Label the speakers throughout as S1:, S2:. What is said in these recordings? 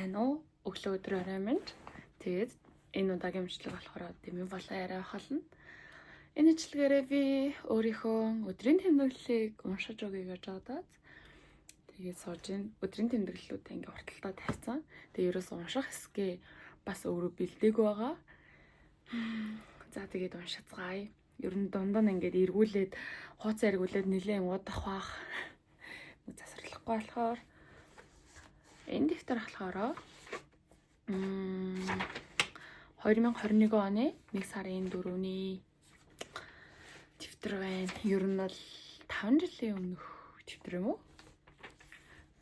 S1: Сайн уу? Өглөө өдөр орой минь. Тэгээд энэ удаагийн бичлэг болохоор Дэмий болон яриа холно. Энэ бичлэгээрээ би өөрийнхөө өдрийн тэмдэглэлийг уншиж өгье гэж бодоод тэгээд сууж ин өдрийн тэмдэглэлүүдээ ингээ урталтаа тавьсан. Тэгээд ерөөс унших хэсгээ бас өөрөө бэлдээгүй байгаа. За, тэгээд уншицгаая. Ер нь дунд нь ингээд эргүүлээд, хууцаа эргүүлээд нэлээд удах бах. Засварлахгүй болохоор энэ дэвтэр болохоор 2021 оны 1 сарын 4-ний дэвтэр байна. Ер нь бол 5 жилийн өмнөх дэвтэр юм уу?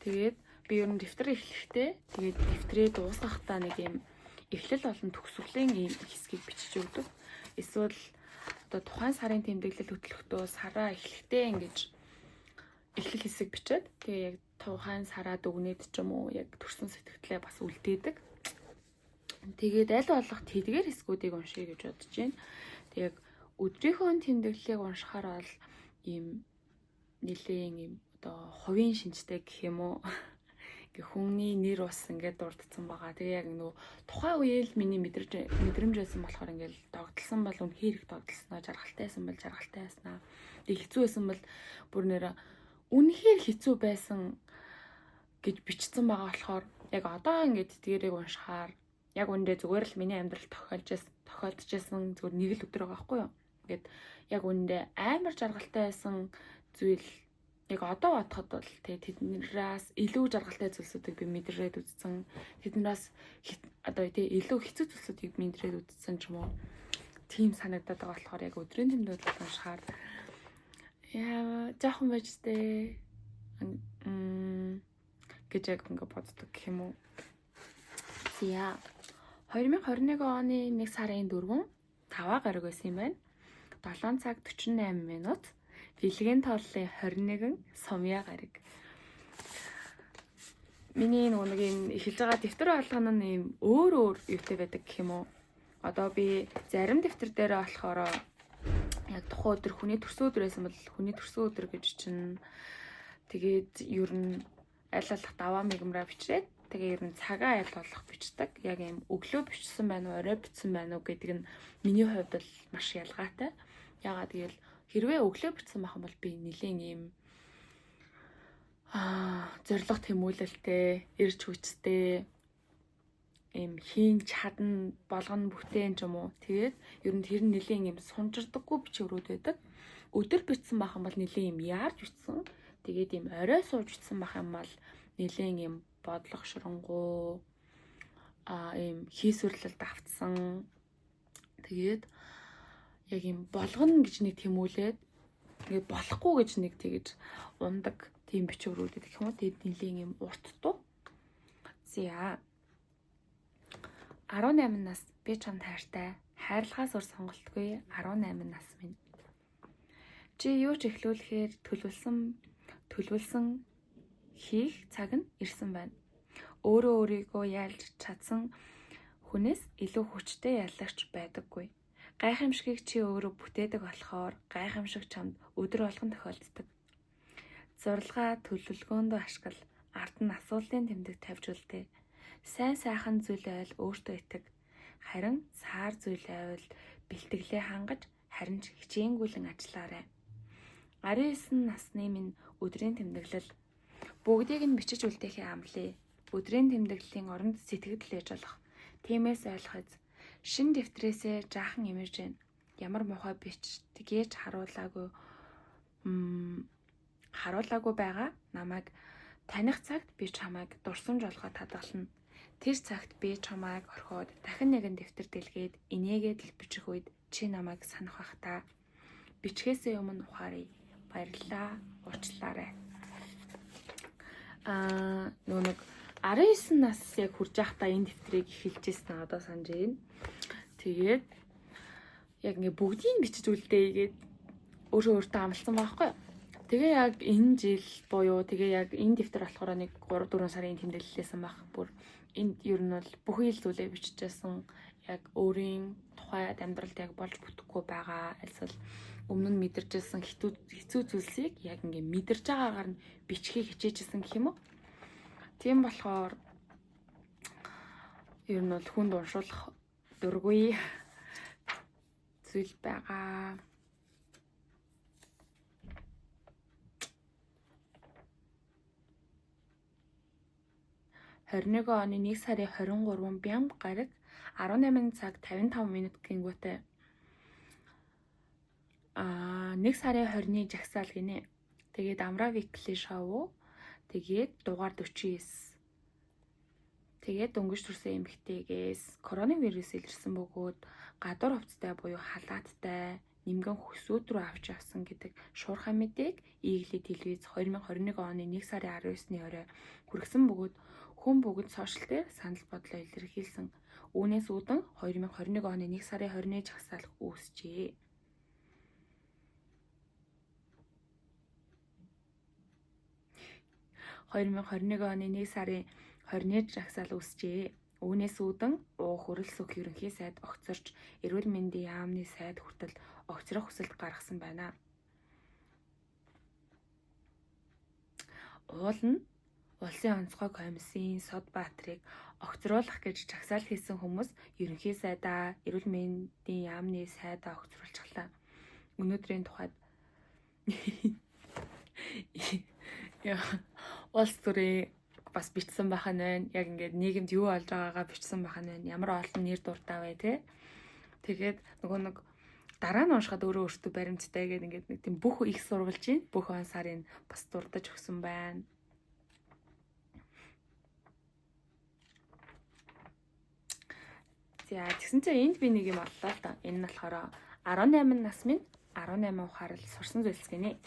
S1: Тэгээд би ер нь дэвтэр эхлэхдээ, тэгээд дэвтрээ дуусгахдаа нэг юм эхлэл болон төгсгөлийн ийм хэсгийг бичиж өгдөг. Эсвэл одоо тухайн сарын тэмдэглэл хөтлөхдөө сараа эхлэхдээ ингэж эхлэл хэсэг бичээд, тэгээ яг тухайн сараа дүгнээд ч юм уу, яг төрсэн сэтгэлээ бас үлдээдэг. Тэгээд аль болох тэдгээр хэсгүүдийг уншия гэж бодож байна. Тэг яг өдрийнхөө тэмдэглэлийг уншихаар бол ийм нэлээн ийм одоо хувийн шинжтэй гэх юм уу, ингээ хүмүүний нэр ус ингээд дурдсан байгаа. Тэгээ яг нөгөө тухайн үеэл миний мэдрэж мэдрэмж байсан болохоор ингээл догдолсон бол үнэхээр их догдолсноо, жаргалтай байсан бол жаргалтай байснаа. Тэгээ хэцүү байсан бол бүр нэр үнэхээр хэцүү байсан гэж бичсэн байгаа болохоор яг одоо ингээд тэдгэрийг уншихаар яг үүндээ зүгээр л миний амьдрал тохиолдож байсан зүгээр нэг л өдөр байгаа байхгүй юу. Ингээд яг үүндээ амар жаргалтай байсан зүйл яг одоо бодоход бол тэгээ тэднээс илүү жаргалтай зүйлсүүдийг би мэдрээд үзсэн. Тэднээс одоо тэгээ илүү хэцүү зүйлсүүдийг мэдрээд үзсэн ч юм уу. Тийм санагдаад байгаа болохоор яг өдрийн тэмдэглэл уншихаар яа жоохон байж тээ гэж яг ингээ боддог гэх юм уу. За, 2021 оны 1 сарын 4, 5 гаруй байсан юм байна. 7 цаг 48 минут, Бэлгийн тооллын 21, Сумья гараг. Миний нөгөө нэг юм эхэлж байгаа дэвтэр болгоно нь ийм өөр өөр юутай байдаг гэх юм уу. Одоо би зарим дэвтэр дээр болохоор яг тухайн өдөр хүний төрсөн өдөр байсан бол хүний төрсөн өдөр гэж чинь, тэгээд ер нь аль болох даваа мигмраа бичрээд, тэгээ ер нь цагаа аль болох бичдэг. Яг ийм өглөө бичсэн байна уу, орой бичсэн байна уу гэдэг нь миний хувьд бол маш ялгаатай. Яагаад гэвэл хэрвээ өглөө бичсэн байх юм бол би нэлээд ийм зориг тэмүүлэлтэй, эрч хүчтэй, ийм хийн чадна, болгоно, бүтээн ч юм уу. Тэгээд ер нь тэр нь нэлээд ийм сунжирдаггүй бичвэрүүд байдаг. Өдөр бичсэн байх юм бол нэлээд ийм яарч бичсэн. Тэгээд ийм орой сууж бичсэн байх юм бол нэлээд ийм бодлого шоронгуу, ийм хийсвэрлэлд автсан. Тэгээд яг ийм болгоно гэж нэг тэмүүлээд, ингээд болохгүй гэж нэг тэгэж ундаг тийм бичвэрүүд гэх юм уу. Тэгээд нэлээд ийм урттуу. За, 18 нас, би чамд хайртай. Хайрлахаас өөр сонголтгүй 18 нас минь. Чи юу ч эхлүүлэхээр төлөвлөсөн төлөвлөсөн хийх цаг нь ирсэн байна. Өөрөө өөрийгөө ялж чадсан хүнээс илүү хүчтэй ялагч байдаггүй. Гайхамшигыг чи өөрөө бүтээдэг болохоор гайхамшиг чамд өдөр болгон тохиолддог. Зурлага төлөвлөгөөндөө ашигла. Ард нь асуултын тэмдэг тавьж үлдээ. Сайн сайхан зүйл байвал өөртөө итэг. Харин саар зүйл байвал бэлтгэлээ хангаж, харин ч хичээнгүйлэн ажиллаарай. 19 насны минь өдрийн тэмдэглэл. Бүгдийг нь бичиж үлдээхээ амлая. Өдрийн тэмдэглэлийн оронд сэтгэгдэл ээж болох. Тиймээс ойлгох. Шинэ дэвтрээсээ жаахан эмэрж байна. Ямар муухай бичдгийч харуулаагүй байгаа намайг таних цагт би чамайг дурсамж олгоод хадгална. Тэр цагт би чамайг орхиод дахин нэгэн дэвтэр дэлгээд инээгээд л бичих үед чи намайг санах бах та. Бичгээсээ өмнө ухааръя. Баярлалаа. Уучлаарай. Нөгөө нэг 19 нас яг хүрж байхдаа энэ дэвтрийг эхэлж ирсэн, одоо санаж байна. Тэгээд яг ингээ бүгдийг бичиж үлдээгээд өөрөө өөртөө амласан байхгүй юу? Тэгээ яг энэ жил буюу тэгээ яг энэ дэвтэр болохоор нэг 3 4 сарын тэмдэглэлээсэн байх. Бүр энд ер нь бол бүхий л зүйлээ бичижсэн. Яг өөрийн тухайд амьдралд яг болж бүтэхгүй байгаа. Эсвэл өмнө нь мэдэрчсэн хэцүү хэцүү зүйлсийг яг ингээ мэдэрч байгаагаар нь бичхийг хичээжсэн гэх юм уу? Тийм болохоор Ер нь бол хүнд уншуулах дургүй зүйл байгаа. 21 оны 1 сарын 23 Бямба гараг 18 цаг 55 минут гингүүтээ 1 сарын 20-ны жагсаал гинэ. Тэгээд Амра Weekly Show. Тэгээд дугаар 49. Тэгээд дөнгөж төрсэн эмэгтэйгээс коронавирус илэрсэн бөгөөд гадуур хувцастай буюу халааттай нэмгэн хөсөөд рүү авч явсан гэдэг шуурхай мэдээг Игли телевиз 2021 оны 1 сарын 19-ны орой хүргэсэн бөгөөд хүн бүгд сошиал дээр санал бодлоо илэрхийлсэн. Үүнээс үүдэн 2021 оны 1 сарын 20-ны жагсаал үүсжээ. 2021 оны 1 сарын 20-ны жагсаал үүсжээ. Үүнээс үүдэн уу хөрөлсөх ерөнхий сайд огцорч эрүүл мэндийн яамны сайд хүртэл огцрох хүсэлт гаргасан байна. Уул нь Улсын онцгой комиссийн Сод Баатрыг огцруулах гэж жагсаал хийсэн хүмүүс ерөнхий сайдаа, эрүүл мэндийн яамны сайдаа огцруулчихлаа. Өнөөдрийн тухайд улс төрийн бас бичсэн байх нь байна. Яг ингээд нийгэмд юу болж байгаагаа бичсэн байх нь байна. Ямар олон нэр дуртай вэ те. Тэгээд нөгөө нэг дараа нь уншихад өөрөө өөртөө баримттай гэдэг ингээд нэг тийм бүх их сурвалжийн бүх он сарын бас дурдж өгсөн байна. За тэгсэн чинь энд би нэг юм оллоо л да. Энэ нь болохоор 18 нас минь 18 ухаарл сурсан зүйлс гинэ.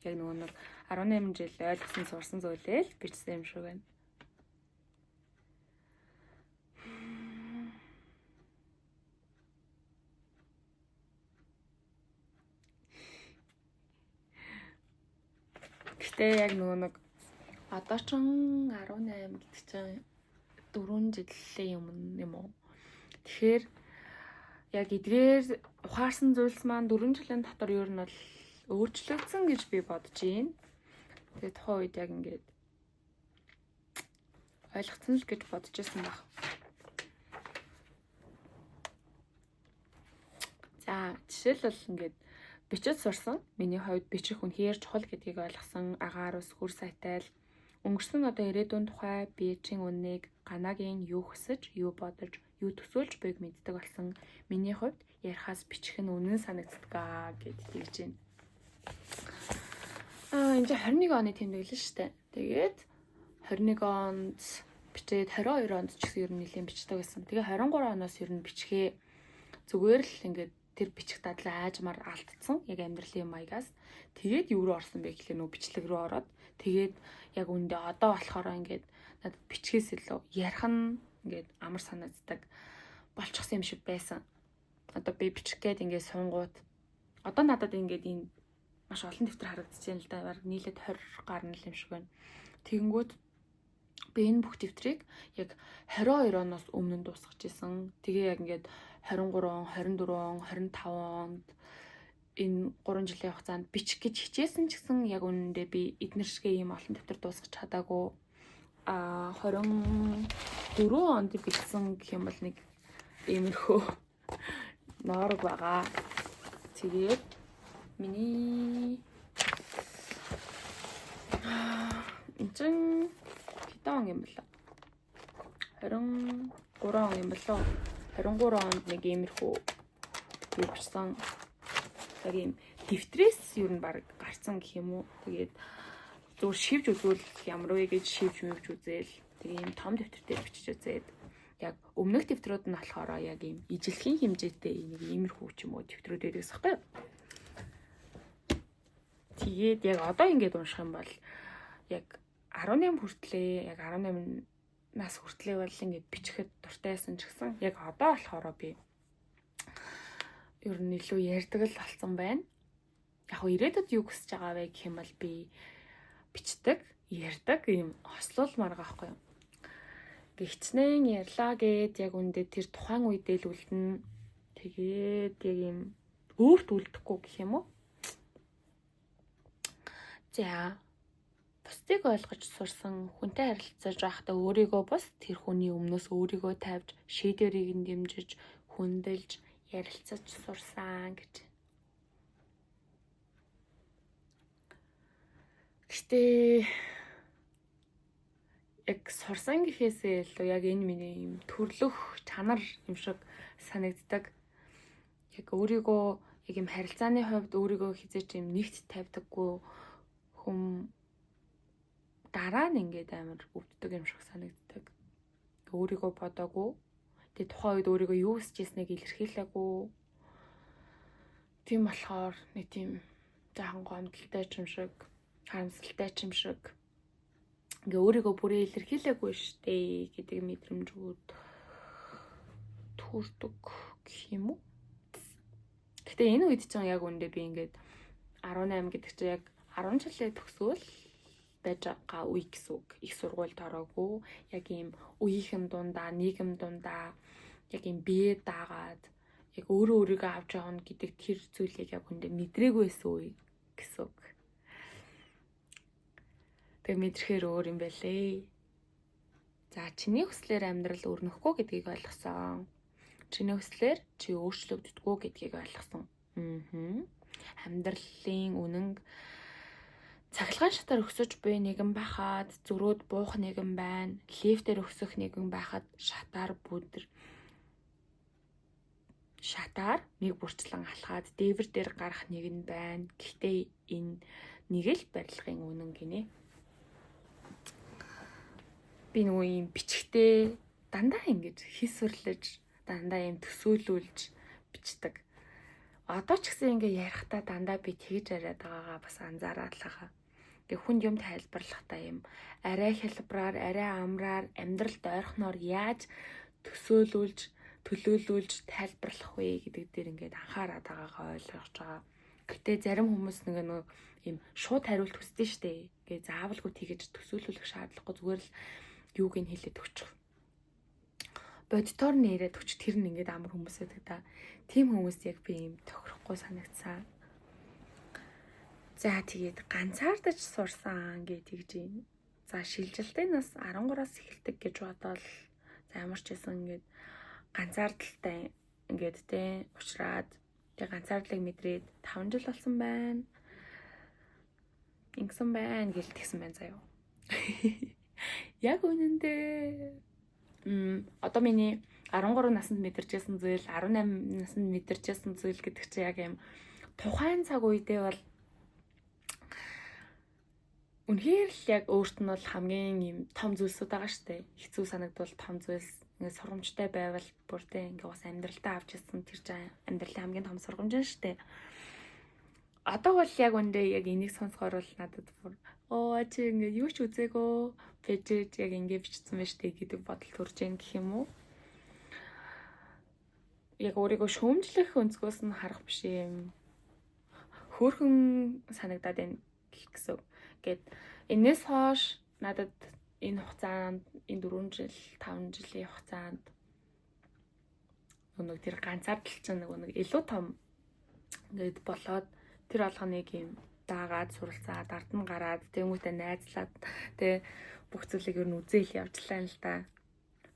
S1: Яг нөгөө нэг 18 жил ойлгосон сурсан зүйлээ л бичсэн юм шиг байна. Гэтэ яг нөгөө нэг одоо ч 18 гэдэг чинь 4 жилийн өмнө юм уу? Тэгэхээр яг эдгээр ухаарсан зүйлс маань 4 жилийн дотор ер нь бол өөрчлөгдсөн гэж би бодож байна. Тэгээ тухайн үед яг ингээд ойлгоцсон л гэж бодож байсан баг. За жишээлбэл ингээд бичиж сурсан. Миний хувьд бичих үнэхээр чухал гэдгийг ойлгосон. Агаар ус хөр сайтай л өнгөрсөн одоо ирээдүйн тухай би чин үннийг ганагийн юу хүсэж, юу бодож, юу төсөөлж буйг мэддэг болсон. Миний хувьд ярихаас бичих нь үнэн санагддаг аа гэд тэгж байна. Энэ чинь 21 оны тэмдэглэл шүү дээ. Тэгээд 21 онд бичээд 22 онд ч гэсэн ер нь нэлийн бичдэг байсан. Тэгээ 23 оноос ер нь бичгээ зүгээр л ингээд тэр бичих дадлаа аажмаар алдсан. Яг амьдралын маягаас. Тэгээд юу руу орсон бэ гэхлээр нөө бичлэг рүү ороод тэгээд яг үндэ одоо болохоор ингээд надад бичгээс илүү ярих нь ингээд амар санагддаг болчихсон юм шиг байсан. Одоо би бичих гээд ингээд сунгууд одоо надад ингээд энэ маш олон дэвтэр харагдаж байна л да. Бараг нийлээд 20 гарна л юм шиг байна. Тэгэнгүүт би энэ бүх дэвтрийг яг 22 оноос өмнө дуусгаж исэн. Тэгээ яг ингээд 23 он, 24 он, 25 онд энэ 3 жилийн хугацаанд бичих гэж хичээсэн ч гэсэн яг үнэндээ би эднэр шиг ийм олон дэвтэр дуусгах чадаагүй. 24 онд бичсэн гэх юм бол нэг иймэрхүү ноорог байгаа. Тэгээд миний энэ чинь хэдэн он юм бэлээ? 23 он юм болоо. 23 онд нэг иймэрхүү юу бичсэн. Яг ийм дэвтрээс ер нь баг гарцсан гэх юм уу. Тэгээд зүгээр шивж үзвэл ямар вэ гэж шивж мөвж үзээл. Тэгээ ийм том дэвтэр дээр бичиж үзээд яг өмнөх дэвтрүүд нь болохоор яг ийм ижилхэн хэмжээтэй нэг иймэрхүү ч юм уу дэвтрүүд байдаг байхгүй юу? Тэгээд яг одоо ингээд унших юм бол яг 18 хүртлээ яг 18 нас хүртлээ бол ингээд бичихэд дуртай байсан ч гэсэн яг одоо болохоор би ер нь илүү ярьдаг л болсон байна. Яг хөө ирээдүйд юу хүсэж байгаа вэ гэх юм бол би бичдэг, ярьдаг ийм хослуулмаар байгаа байхгүй юу. Гэгчнэн ярьлаа гэд яг үндэ тэр тухайн үедээ л үлдэнэ. Тэгээд яг ийм өөрт үлдэхгүй гэх юм уу? За Бусдыг ойлгож сурсан, хүнтэй харилцаж байхдаа өөрийгөө бус тэр хүний өмнөөс өөрийгөө тавьж, шийдвэрийг нь дэмжиж, хүндэлж, ярилцаж сурсан гэж. Гэтэ яг сурсан гэхээсээ илүү яг энэ миний юм төрлөх чанар юм шиг санагддаг. Яг өөрийгөө яг юм харилцааны хувьд өөрийгөө хизээч юм нэгт тавьдаггүй хүм дараа нь ингээд амар өвддөг юм шиг санагддаг. Өөрийгөө бодоогүй. Тэгээ тухайн үед өөрийгөө юу хүсэж ирснийг илэрхийлээгүй. Тийм болохоор нэг тийм жаахан гомдолтой ч юм шиг, харамсалтай ч юм шиг ингээ өөрийгөө бүрээ илэрхийлээгүй штэ гэдэг мэдрэмжүүд төрдөг гэх юм уу? Гэтэ энэ үед чинь яг үндэ би ингээд 18 гэдэг чинь яг 10 жилээ төгсөөл байж байгаа үе гэсэн үг. Их сургуульд ороогүй. Яг ийм үеийнхэн дундаа, нийгэм дундаа яг ийм бие даагаад яг өөрөө өөрийгөө авч явна гэдэг тэр зүйлийг яг үндэ мэдрээгүй байсан үе гэсэн үг. Тэгээ мэдрэхээр өөр юм байлээ. За чиний хүслээр амьдрал өрнөхгүй гэдгийг ойлгосон. Чиний хүслээр чи өөрчлөгддөггүй гэдгийг ойлгосон. Амьдралын үнэн цахилгаан шатаар өсөж буй нэгэн байхад зөрөөд буух нэгэн байна. Лифтээр өсөх нэгэн байхад шатаар бүдэр шатаар нэг бүрчлэн алхаад дээвэр дээр гарах нэгэн байна. Гэхдээ энэ нэг л барилгын үнэн гинэ. Би нөгөө юм бичгтээ дандаа ингэж хийсвэрлэж, дандаа юм төсөөлүүлж бичдэг. Одоо ч гэсэн ингээ ярихдаа дандаа би тэгж яриад байгаагаа бас анзаараад л байгаа. Ингээ хүнд юм тайлбарлахдаа юм арай хялбараар, арай амраар, амьдралд ойрхоноор яаж төсөөлүүлж, төлөөлүүлж тайлбарлах вэ гэдэг дээр ингээд анхаарад байгаагаа ойлгож байгаа. Гэтэ зарим хүмүүс нэг нөгөө юм шууд хариулт хүсдэг штэ. Ингээ заавалгүй тэгэж төсөөлүүлэх шаардлагагүй, зүгээр л юуг нь хэлээд өгчих. Бодитоор нь яриад өгч тэр нь ингээд амар хүмүүс байдаг та. Тийм хүмүүс яг би юм тохирохгүй санагдсан. За тэгээд ганцаардаж сурсан гэж тэгж юм. За шилжилтийн нас 13-аас эхэлдэг гэж бодоол. За ямар ч байсан ингээд ганцаардaltaй ингээд те уучраад тэг ганцаардлыг мэдрээд 5 жил болсон байна. Ингэсэн байна гэж тэгсэн байна заяа. Яг үнэндээ одоо миний 13 наснд мэдэрчээсэн зүйл, 18 наснд мэдэрчээсэн зүйл гэдэг чинь яг юм тухайн цаг үедээ бол үнэхээр л яг өөрт нь бол хамгийн юм том зүйлсүүд байгаа штэ. Хэцүү санагдвал том зүйлс, ингээд сургамжтай байвал бүр тэ ингээд бас амьдралдаа авч ирсэн тэр чинь амьдралын хамгийн том сургамж нь штэ. Одоо бол яг үндэ яг энийг сонсохоор бол надад бүр оо чи ингээд юу ч үзээгөө бэжэж яг ингэ бичсэн байж тээ гэдэг бодол төрж ийн гэх юм уу? Яг өөрийгөө шүүмжлэх өнцгөөс нь харах биш юм. Хөөхөн санагдаад байна гэсэн. Гэт энэс хойш надад энэ хугацаанд энэ 4 жил 5 жилийн хугацаанд нэг тэр ганцаардал чинь нэг илүү том ингээд болоод тэр болгоныг юм даагаад суралцаад ард нь гараад тэмүүтэ найзлаад тэ бүх зүйлийг ер нь үзээл явжлаа л да.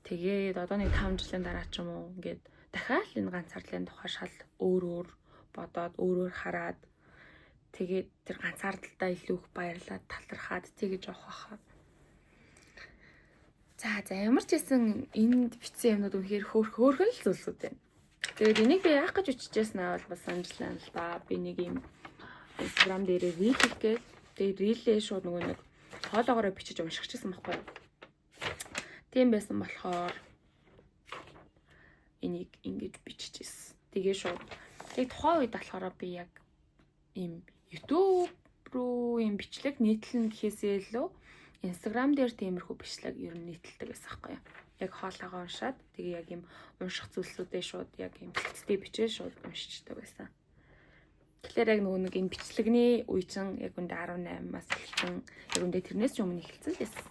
S1: Тэгээд одоо нэг 5 жилийн дараа ч юм уу ингээд дахиад энэ ганцаардлын тухай шал өөр өөр бодоод өөр өөр хараад тэгээд тэр ганцаардaltaа илүү их баярлаад талархаад тэгэж явах байхаа. За ямар ч байсан энд бичсэн юмнууд үнэхээр хөөрхөн л зүйлсүүд байна. Тэгээд энийг би яах гэж биччихсэн аа бол бас санджлаа л да. Би нэг юм Instagram дээрээ reel хийх гээд тэгээд reel-ээ шууд нөгөө нэг хоолоогоороо бичиж уншчихсан байхгүй юу. Тийм байсан болохоор энийг ингэж биччихсэн. Тэгээ шууд яг тухайн үед болохоор би яг ийм YouTube руу ийм бичлэг нийтлэн гэхээсээ илүү Instagram дээр тиймэрхүү бичлэг ер нь нийтэлдэг байсан байхгүй юу. Яг хоолоогоо уншаад тэгээ яг ийм унших зүйлсүүдээ шууд яг ийм цэгцтэй бичээ шууд уншичдаг байсан. Тэгэхээр яг нөгөө нэг энэ бичлэгний үе чинь яг үндэ 18-аас эхэлсэн. Яг үндэ тэрнээс ч өмнө эхэлсэн л байсан.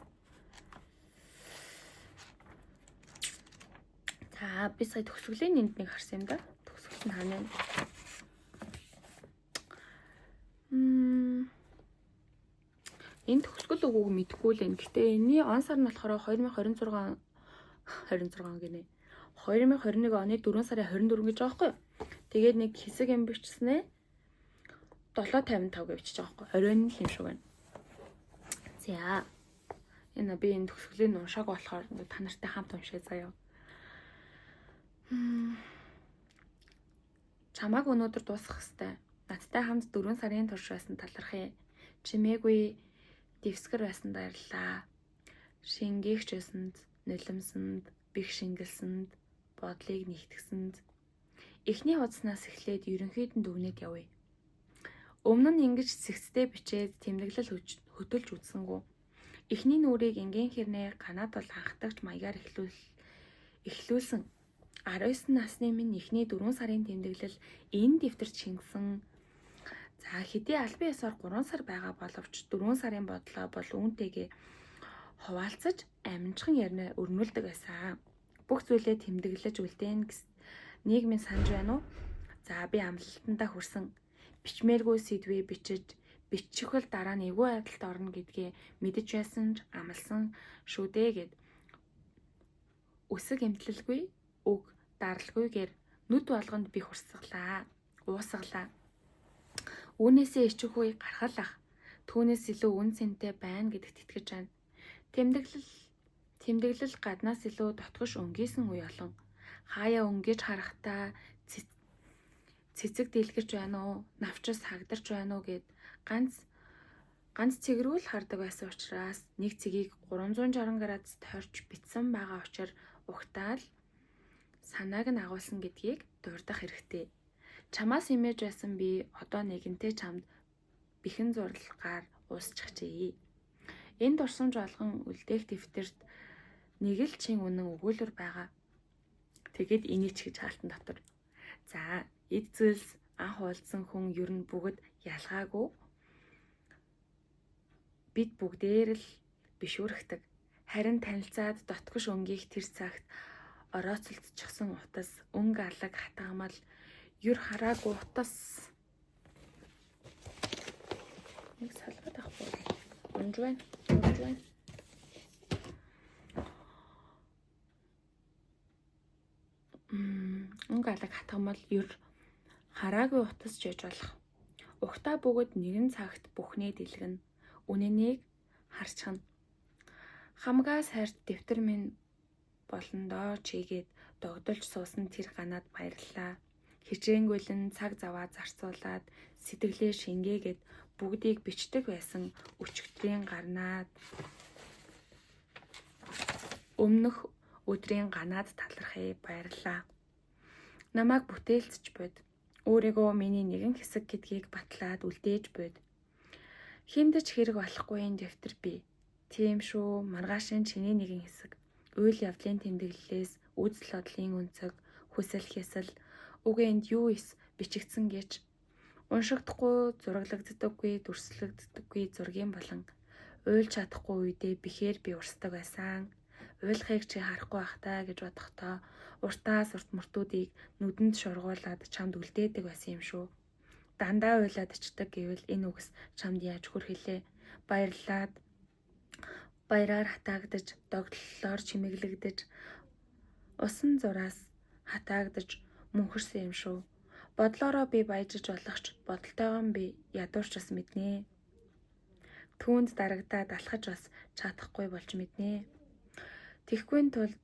S1: За би сая төгсгөлийн энд нэг харсан юм да. Төгсгөл нь хаана вэ? Энэ төгсгөл үг мэдэхгүй л энэ. Гэтэ энэний он сар нь болохоор 2026 26 гинэ. 2021 оны 4 сарын 24 гэж байгаа байхгүй юу? Тэгээд нэг хэсэг юм бичснээ 7:55 гэж бичиж байгаа байхгүй юу? Оройн л юм шиг байна. За. Энэ би энэ төгсгөлийн уншааг болохоор та нартай хамт уншия заяа. Чамааг өнөөдөр дуусгах хэвээр. Надтай хамт 4 сарын турш байсан талархъя. Чимээгүй дэвсгэр байсан баярлалаа. Шингээгч байсанд, нулимсанд, бих шингэлсэнд, бодлыг нэгтгсэнд. Эхний хуудаснаас эхлээд ерөнхийд нь дүгнээд явъя. Өмнө нь ингэж цэгцтэй бичээд тэмдэглэл хөтөлж үзсэнгүй. Эхний нүрийг энгийн хэрнээ ганаад бол анхдагч маягаар эхлүүлсэн. 19 насны минь эхний 4 сарын тэмдэглэл энэ дэвтэрт шингэсэн. За хэдий албан ёсоор 3 сар байгаа боловч 4 сарын бодлоо бол үүнтэйгээ хуваалцаж амжихан ярина өрнүүлдэг байсан. Бүх зүйлээ тэмдэглэж үлдээн нийгмийн санаж байна уу? За би амлалтандаа хүрсэн. Бичмээргүй сэдвээ бичиж бичихвэл дараа нь эвгүй байдалд орно гэдгээ мэдэж байсан ч амласан шүү дээ гэд. Өсөг эмтлэлгүй үг даралгүйгээр нүд болгонд би хурсгалаа. Уусгалаа. Үүнээсээ ичих үе гаргал ах. Түүнээс илүү үн цэнтэй байна гэдэгт итгэж байна. Тэмдэглэл гаднаас илүү дотгош өнгийсөн үе олон. Хаяа өнгөж харахтаа цэцэг дэлгэрч байна уу, навчис хагдарч байна уу гэд ганц цэг рүү л хардаг байсан учраас нэг цэгийг 360 градус тойрч битсэн байгаа учир угтаал санааг нь агуулсан гэдгийг дурдах хэрэгтэй. Чамаас имэж байсан би одоо нэгэнтээ чамд бэхэн зурлагаар уусчихжээ. Энэ дурсамж болгон үлдээх дэвтэрт нэг л чин үнэн өгүүлвэр байгаа. Тэгээд энийг ч гэж хаалтан дотор. За, эд зүйлс анх уулзсан хүн ер нь бүгд ялгаагүй бид бүгдээр л бишүүрхдэг. Харин танилцаад дотгош өнгийг тэр цагт орооцолдчихсон утас, өнгө алаг хатгамал, ер хараагүй утас. Нэг салгаад авахгүй. Унж байна. Унж байна. Өнгө алаг хатгамал, ер хараагүй утас ч яж болох. Угтаа бөгөөд нэгэн цагт бүхнээ дэлгэнэ. Үнэнийг харчихна. Хамгаас хайрт дэвтэр минь болондоо чигээд догдолж суусан тэр ганаад баярлалаа. Хичээнгүйлэн цаг заваа зарцуулаад сэтгэлээ шингээгээд бүгдийг бичдэг байсан өчигдрийн гарнаад өмнөх өдрийн ганаад талархъя баярлалаа. Намайг бүтээлцэж буйд. Өөрийгөө миний нэгэн хэсэг гэдгийг батлаад үлдээж буйд. Хүнд ч хэрэг болохгүй энэ дэвтэр би. Тийм шүү, маргаашин чиний нэгэн хэсэг. Үйл явдлын тэмдэглэлээс үзэл бодлын өнцөг, хүсэл хясал, үгүй энд юу ис бичигдсэн гэж уншигдахгүй, зураглагддаггүй, дүрслэгддэггүй зургийн болон уйлж чадахгүй үедээ бихээр би урсдаг байсан. Уйлахыг чи харахгүй бах таа гэж бодохдоо уртаас урт мөртүүдийг нүдэнд шургуулад чамд үлдээдэг байсан юм шүү. Дандаа уйлаад ичдэг гэвэл энэ үгс чамд яаж хүрхэлээ? Баярлаад баяраар хатаагдаж, догтлолоор чимэглэгдэж, усан зураас хатаагдаж мөнхөрсөн юм шүү. Бодлоороо би баяжиж болох ч бодолтойгон би ядуурч бас мэднэ. Түүнд дарагдаад алхаж бас чадахгүй болж мэднэ. Тэгэхгүй тулд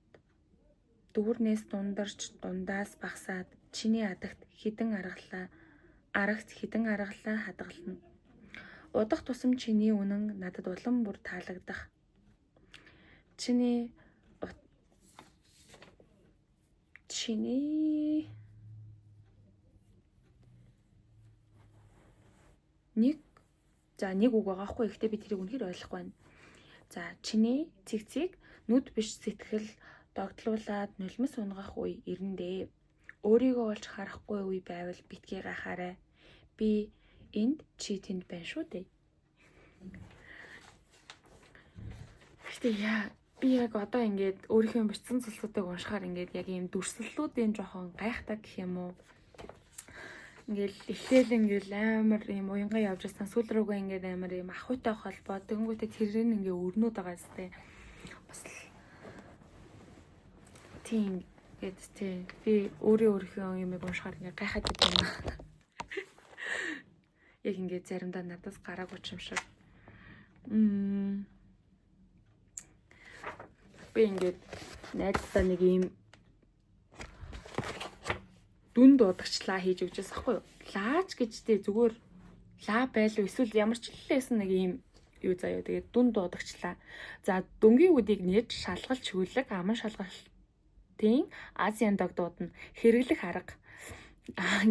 S1: дүүрнээс дундарч дундаас багсаад чиний адагт хідэн аргалаа арагт хідэн аргалаа хадгална. Удах тусам чиний үнэн надад улам бүр таалагдах. Чиний нэг за нэг үг байгаа хгүй. Гэхдээ би тэрийг үнэхээр ойлгохгүй байна. За чиний цэг цэг нүд биш сэтгэл догтлуулад нулимс унгах үе ирнэ дээ. Өөрийгөө олж харахгүй үе байвал битгий гайхаарай. Би энд чи тэнд байна шүү дээ. Гэхдээ яа би яг одоо ингээд өөрийнхөө бичсэн зүйлсүүдийг уншихаар ингээд яг ийм дүрслэлүүдийн жоохон гайхдаг гэх юм уу. Ингээл эхлээл ингээл амар юм уянга явж байсан. Сүүл рүүгээ ингээд амар юм ахуйтай холбоо. Тэгэнгүүтээ тэр нь ингээ өрнүүд байгаа зү. Бас л тийм гээд тий. Би өөрөө өөрийнхөө юмыг уншихаар ингээ гайхаад байдаг юм. Яг ингээ заримдаа надаас гараагүй ч юм шиг. Би ингээд найздаа нэг ийм дүн дуудагчлаа хийж өгч байсан хгүй юу? Лаач гэжтэй зүгээр лаа байлуу эсвэл ямар ч лээсэн нэг ийм юу заяа. Тэгээд дүн дуудагчлаа. За дүнгийн үдийг нээж шалгал чиглэг аман шалгалтын Азийн дог дуудана. Хэрэглэх арга.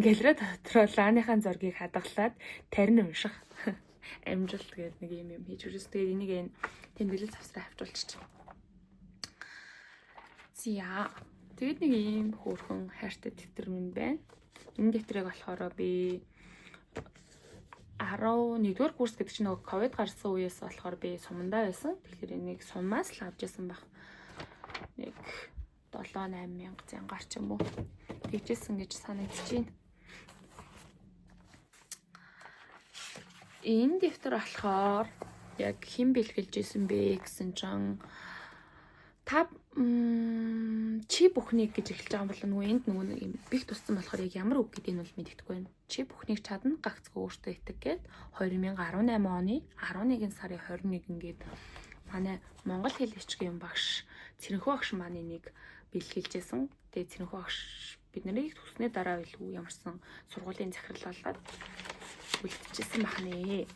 S1: Галерей дотроо лааныхаа зургийг хадгалаад тарин унших. Амжилт гэдэг нэг юм юм хийж өгсөн. Тэгээд энийг энэ тэмдэглэл завсраа авчулчих. За. Тэгээд нэг ийм хөөрхөн хайртай дэвтэр минь байна. Энэ дэвтрийг болохоор би 11-р курс гэдэг чинь нөгөө ковид гарсан үеэс болохоор би сумандаа байсан. Тэгэхээр энийг сумаас л авч исэн баг. Нэг 7 8 мянга зянгаар ч юм уу. Тэгжсэн гэж санагдаж байна. Энэ дэвтэр болохоор яг хэн бэлгэлж исэн бэ гэсэн чинь та чи бүхнийг гэж эхэлж байгаа юм бол нөгөө энд нөгөө нэг юм бих туссан болохоор яг ямар үг гэдгийг нь бол мэддэхгүй байна. Чи бүхнийг чадна, гагцгүй өөртөө итэг гээд 2018 оны 11 сарын 21 гээд манай Монгол хэл бичгийн багш Цэрэнхүү багш маань энийг бэлгэлжсэн. Тэгээ Цэрэнхүү багш бид нарыг төгснөний дараа илүү ямарсан сургуулийн захирал болоод үлдчихсэн бахнэ.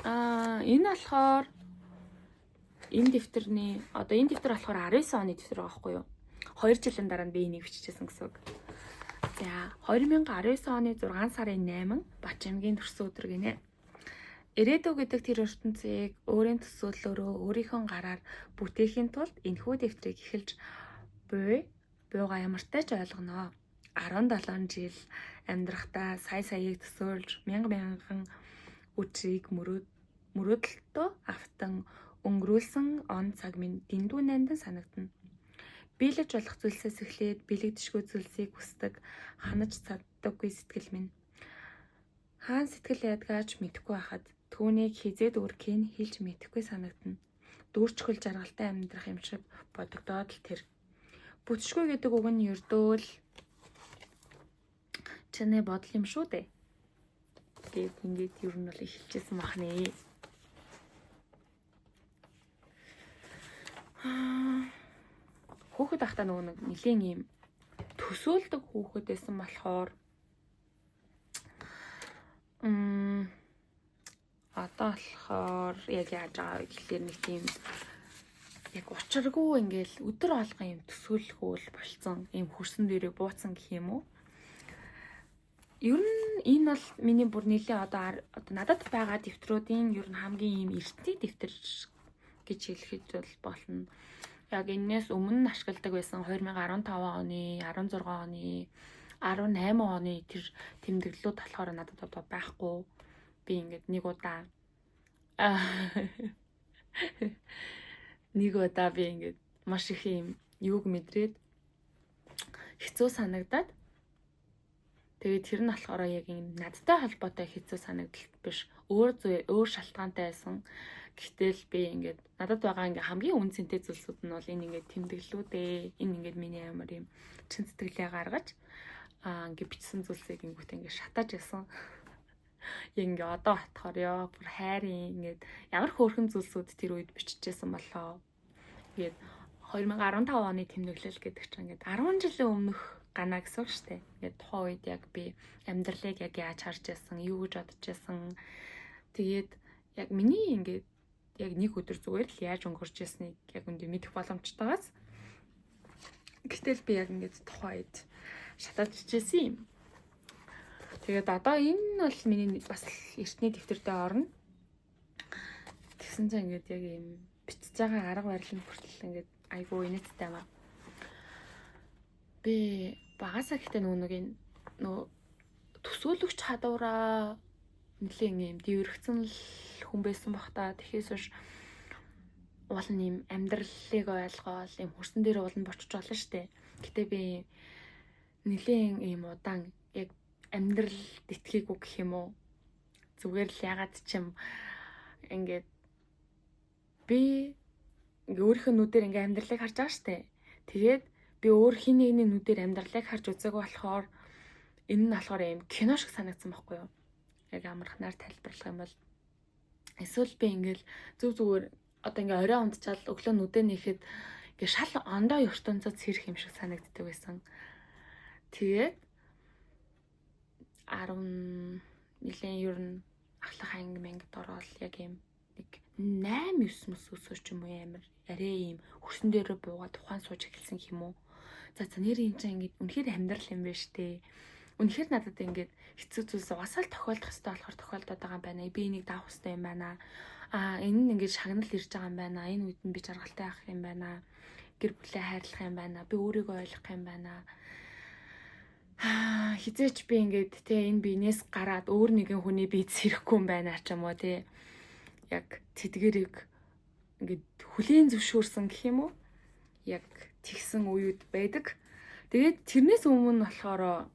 S1: Энэ болохоор энэ дэвтэрний одоо энэ дэвтэр болохоор 19 оны дэвтэр байгаа байхгүй юу? 2 жилийн дараа нь би энийг биччихсэн гэсэн үг. За 2019 оны 6 сарын 8 Бачимгийн төрсөн өдөр гинэ. Ирээдүй гэдэг тэр ертөнцийг өөрийн төсөөллөөрөө өөрийнхөө гараар бүтээхийн тулд энэхүү дэвтрийг эхэлж буй буйгаа ямартай ч ойлгоно. 17 жил амьдрахдаа сая саяыг төсөөлж мянга мянган өдрийг мөрөөдөлтөө автан өнгөрүүлсэн он цаг минь дэндүү нандин санагдана. Биелэж болох зүйлсээс эхлээд бэлэгдэшгүй зүйлсийг хүсдэг ханаж чаддаггүй сэтгэл минь. Хаан сэтгэл ядгаач мэдэхгүй байхад түүнийг хизээд үргэхийг хэлж мэдэхгүй санагдана. Дүүрчхөл жаргалтай амьдрах юм шиг бодогдоод л тэр. Бүтшгүй гэдэг үг нь ердөөл чиний бодол юм шүү дээ. Гэт ингээд ер нь бол эхэлжсэн бахнэ. Хүүхэд байхдаа нөгөө нэг нэлийн ийм төсөөлдөг хүүхэд байсан болохоор одоо болохоор яг яаж байгаа вэ гэхлээр нэг тийм яг учиргүй ингээл өдөр болгон юм төсөөлөхөөл болцсон ийм хөрсөн дээрээ бууцсан гэх юм уу. Ер нь энэ бол миний бүр нэлийн одоо надад байгаа дэвтрүүдийн ер нь хамгийн ийм эртний дэвтэр гэж хэлэхэд бол болно. Яг энээс өмнө ашигладаг байсан 2015 оны, 16 оны, 18 оны тэр тэмдэглэлүүд болохоор надад одоо байхгүй. Би ингээд нэг удаа би ингээд маш их юм юуг мэдрээд хэцүү санагдаад тэгээд тэр нь болохоор яг юм надтай холбоотой хэцүү санагдал биш. Өөр шалтгаантай байсан. Гэтэл би ингээд надад байгаа ингээ хамгийн үн цэнтэй зүйлсүүд нь бол энэ ингээд тэмдэглэлүүд ээ. Энэ ингээд миний амар юм чин сэтгэлээ гаргаж ингээ бичсэн зүйлсийг ингэвт ингээ шатааж ясан. Яг ингээ одоо батхаар ёо бүр хайрын ингээд ямар хөөрхөн зүйлсүүд тэр үед биччихсэн болоо. Ингээд 2015 оны тэмдэглэл гэдэг чинь ингээд 10 жилийн өмнөх ганаа гэсэн үг шүү дээ. Ингээд тухайн үед яг би амьдралыг яг яаж харж байсан, юу гэж бодож байсан. Тэгээд яг миний ингээд яг нэг өдөр зүгээр л яаж өнгөрч ясныг яг үндэ мэдэх боломжтойгоос. Гэтэл би яг ингээд тухайн үед шатаад чижээсэн юм. Тэгээд одоо энэ бол миний бас эртний дэвтэрдээ орно. Тэгсэн чинь ингээд яг юм бичиж байгаа арга барил нь хүртэл ингээд айгүй инээдтэй юм аа. Би багасаа гэхдээ нөгөө нэг энэ нөгөө төсөөлөгч чадвараа нэлээд юм дэврэгцэн л хүн байсан бах та. Тэгэхээс хойш уул нь юм амьдралыг ойлгоол юм хөрсөн дээр уул нь бочж болно штэ. Гэтэ би Нилийн ийм удаан яг амьдрал итгээгүй гэх юм уу? Зүгээр л ягаад ч юм ингээд би ингээ өөрийнхөө нүдээр ингээ амьдралыг харж байгаа штэ. Тэгээд би өөр хин нэгний нүдээр амьдралыг харж үзээгүй болохоор энэ нь болохоор ийм кино шиг санагдсан байхгүй юу? Яг амархнаар тайлбарлах юм бол эсвэл би ингээл зүг зүгээр одоо ингээ орой унтчаал өглөө нүдээ нээхэд ингээ шал ондоо ертөнцөд сэрэх юм шиг санагддаг байсан. Тэгээд 10 нэлийн ер нь ахлах анги мангид ороод яг ийм нэг 8 9 мөс өсөөч юм уу амар арай ийм хөрсөн дээрээ буугаад тухайн сууж эхэлсэн юм уу. За за нэр энэ чинь ингээд үнэхээр амьдрал юм байна штэ. Үнэхээр надад ингээд хэцүү зүйлс угаасаа л тохиолдох ёстой болохоор тохиолдоод байгаа юм байна. Би энийг даах ёстой юм байна. Аа энэ нь ингээд шагнал ирж байгаа юм байна. Энэ үед нь би жаргалтай байх юм байна. Гэр бүлээ хайрлах юм байна. Би өөрийгөө ойлгох юм байна. Аа хизээч би ингээд те энэ биенээс гараад өөр нэгэн хүний бие сэрэхгүй юм байна ч юм уу те. Яг тэдгэрийг ингээд хүлийн зөвшөөрсөн гэх юм уу? Яг тэгсэн үеуд байдаг. Тэгээд тэрнээс өмнө болохоор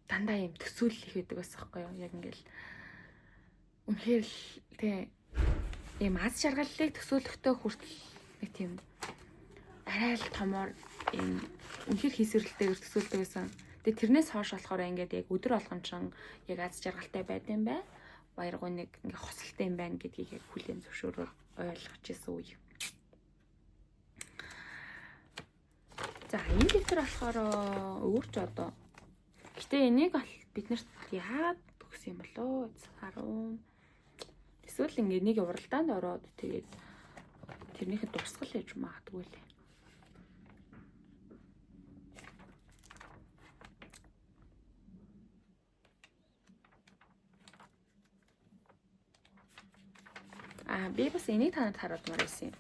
S1: дандаа юм төсөөлөл их байдаг байсан байхгүй юу? Яг ингээл үнэхээр л тэ ийм аз жаргаллыг төсөөлөхтэй хүртэл нэг тийм арай л томоор ийм үнэхээр хийсвэрлэлтэйгээр төсөөлдөг байсан. Тэгээд тэрнээс хойш болохоор ингээд яг өдөр болгон чин яг аз жаргалтай байд юм бай. Баяргуу нэг ингээ хосолтой юм байна гэдгийг яг хүлээн зөвшөөрөөр ойлгож исэн үе. За энэ дэвтэр болохоор өөр ч одоо. Гэтэ энийг бид нарт яагаад өгсөн юм болоо? 10 эсвэл ингээ нэг уралдаанд ороод тэгээд тэрнийхээ дурсгал хийж магадгүй лээ. Аа би бас энийг та нарт харуулмаар байсан юм.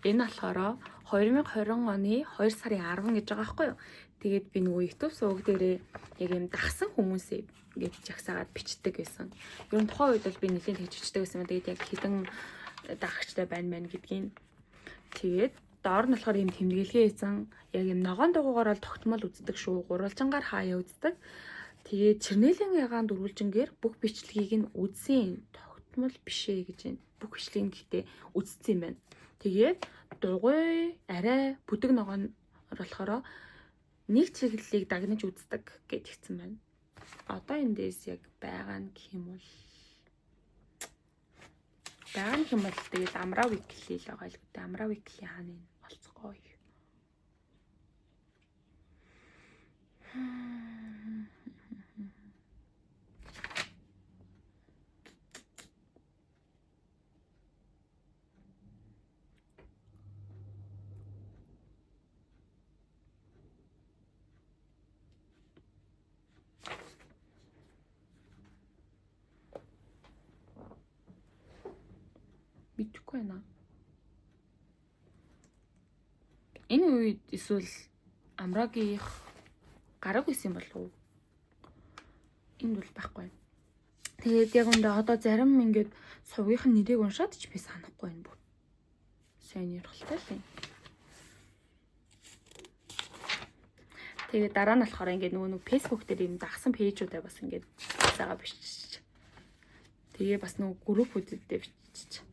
S1: Энэ болохоор 2020 оны 2 сарын 10 гэж байгаа байхгүй юу? Тэгээд би нөгөө YouTube суваг дээрээ яг юм дагсан хүмүүсээ ингэж жагсаагаад бичдэг байсан. Ер нь тухайн үед бол би нэлээд тэгж бичдэг байсан. Тэгээд яг хэдэн дагагчтай байна мэн гэдгийг. Тэгээд доор нь болохоор юм тэмдэглэгээ хийсэн. Яг юм ногоон дугуугаар бол тогтмол үздэг шүү. Гурвалжингаар хаяа үздэг. Тэгээд чернелийн ягаан дөрвөлжингээр бүх бичлэгийг нь үзсэн. Тогтмол биш ээ гэж байна. Бүх бичлэгийг гэхдээ үзсэн юм байна. Тэгээд дугуй арай бүдэг ногоон болохоор нэг чиглэлийг дагнаж үздэг гэж хэлсэн байна. Одоо эндээс яг байгаа нь гэх юм бол байгаа нь юм бол тэгэл Амра Weekly л байгаа л гэдэг. Амра Weekly хаана энэ олцгоо. Мэдэхгүй байна. Энэ үед эсвэл Амрагийнх гараг исэн болов уу? Энд бол байхгүй. Тэгээд яг үндэ одоо зарим ингээд сувгийнх нь нэрийг уншаад ч би санахгүй байна бүр. Сонирхолтой л юм. Тэгээд дараа нь болохоор ингээд нөгөө нэг Facebook дээр юм дагсан пэйжүүдээ бас ингээд заага биччих. Тэгээ бас нөгөө группүүдэд биччих.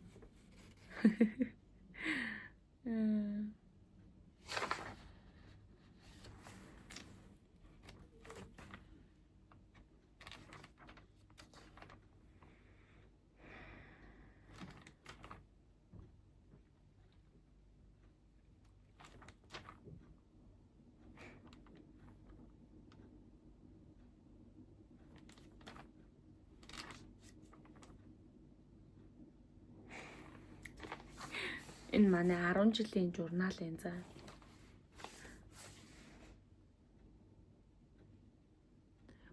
S1: Энэ манай 10 жилийн журнал энэ за.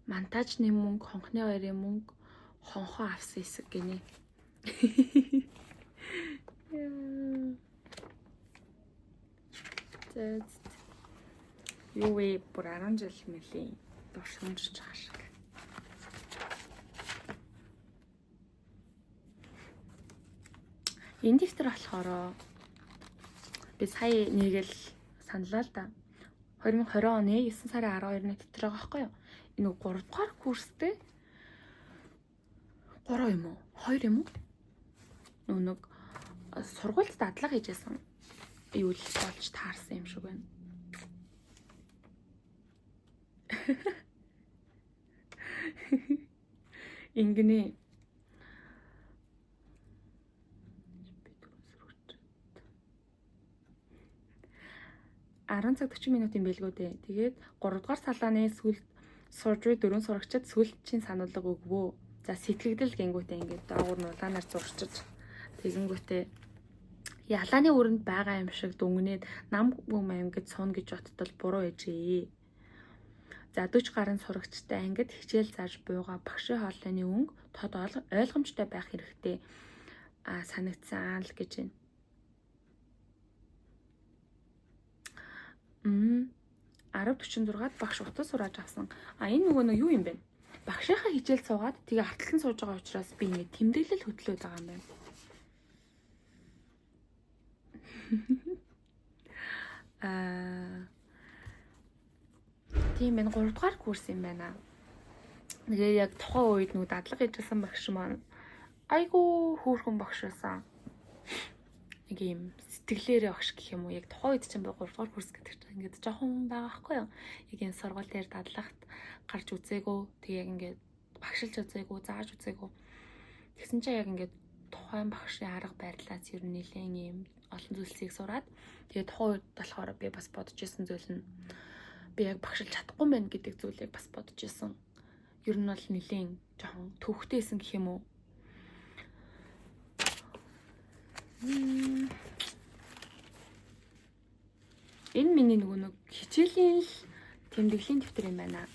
S1: Монтажны мөнгө, хонхны хоёрын мөнгө, хонхоо авсан хэсэг гинэ. За. Юу вэ? Бүр 10 жил мөлийн дурсамжж байгаа шиг. Энэ дэвтэр болохоор би сая нэг л Саналаа л да. 2020 оны 9 сарын 12-ны дэвтэр байгаа байхгүй юу? Энэ 3 дугаар курстэй 3 юм уу? 2 юм уу? Нөгөө нэг сургуульд дадлага хийжсэн юу л болж таарсан юм шиг байна. Ингэнэ. Би түрүүн сурагчид 10 цаг 40 минутын бэлгүү дээ. Тэгээд 3 дугаар салааны сүүлд сурж буй дөрвөн сурагчид сүүлчийн сануулга өгвөө. За сэтгэгдэл гингүүтээ ингээд доогуур нь улаанаар зурчиж тэгэнгүүтээ ялааны өрөнд байгаа юм шиг дүнгнээд нам бүм аймагт сууна гэж боттол буруу ээжээ. За 40 гаруй сурагчтай ангид хичээл зааж буйгаа багшийн хоолойны өнгө тод ойлгомжтой байх хэрэгтэй санагдсан л гэж байна. 10:46-ад багш утас сурааж авсан. А энэ нөгөө нэг юу юм бэ? Багшийнхаа хичээл суугаад тэгээ арталт нь сууж байгаа учраас би ингэ тэмдэглэл хөтлөөд байгаа юм байна. Тийм байна. 3 дугаар курс юм байна. Тэгээ яг тухайн үед нөгөө дадлага хийжсэн багш маань айгүй хөөрхөн багш байсан. Нэг юм сэтгэлээрээ багш гэх юм уу. Яг тухайн үед чинь би 3 дугаар курс гэдэг чинь ингээд жоохон байгаа байхгүй юу. Яг энэ сургууль дээр дадлагт гарч үзээгүй. Тэгээ яг ингээд багшилж үзээгүй, зааж үзээгүй. Тэгсэн чинь яг ингээд тухайн багшийн арга барилаас ер нь нэлээд юм олон зүйлсийг сураад тэгээ тухайн үед болохоор би бас бодож исэн зүйл нь би яг багшилж чадахгүй мэн гэдэг зүйлийг бас бодож исэн. Ер нь бол нэлээд жоохон төвхтэйсэн гэх юм уу. Энэ миний нөгөө нэг хичээлийн л тэмдэглэлийн дэвтэр юм байна.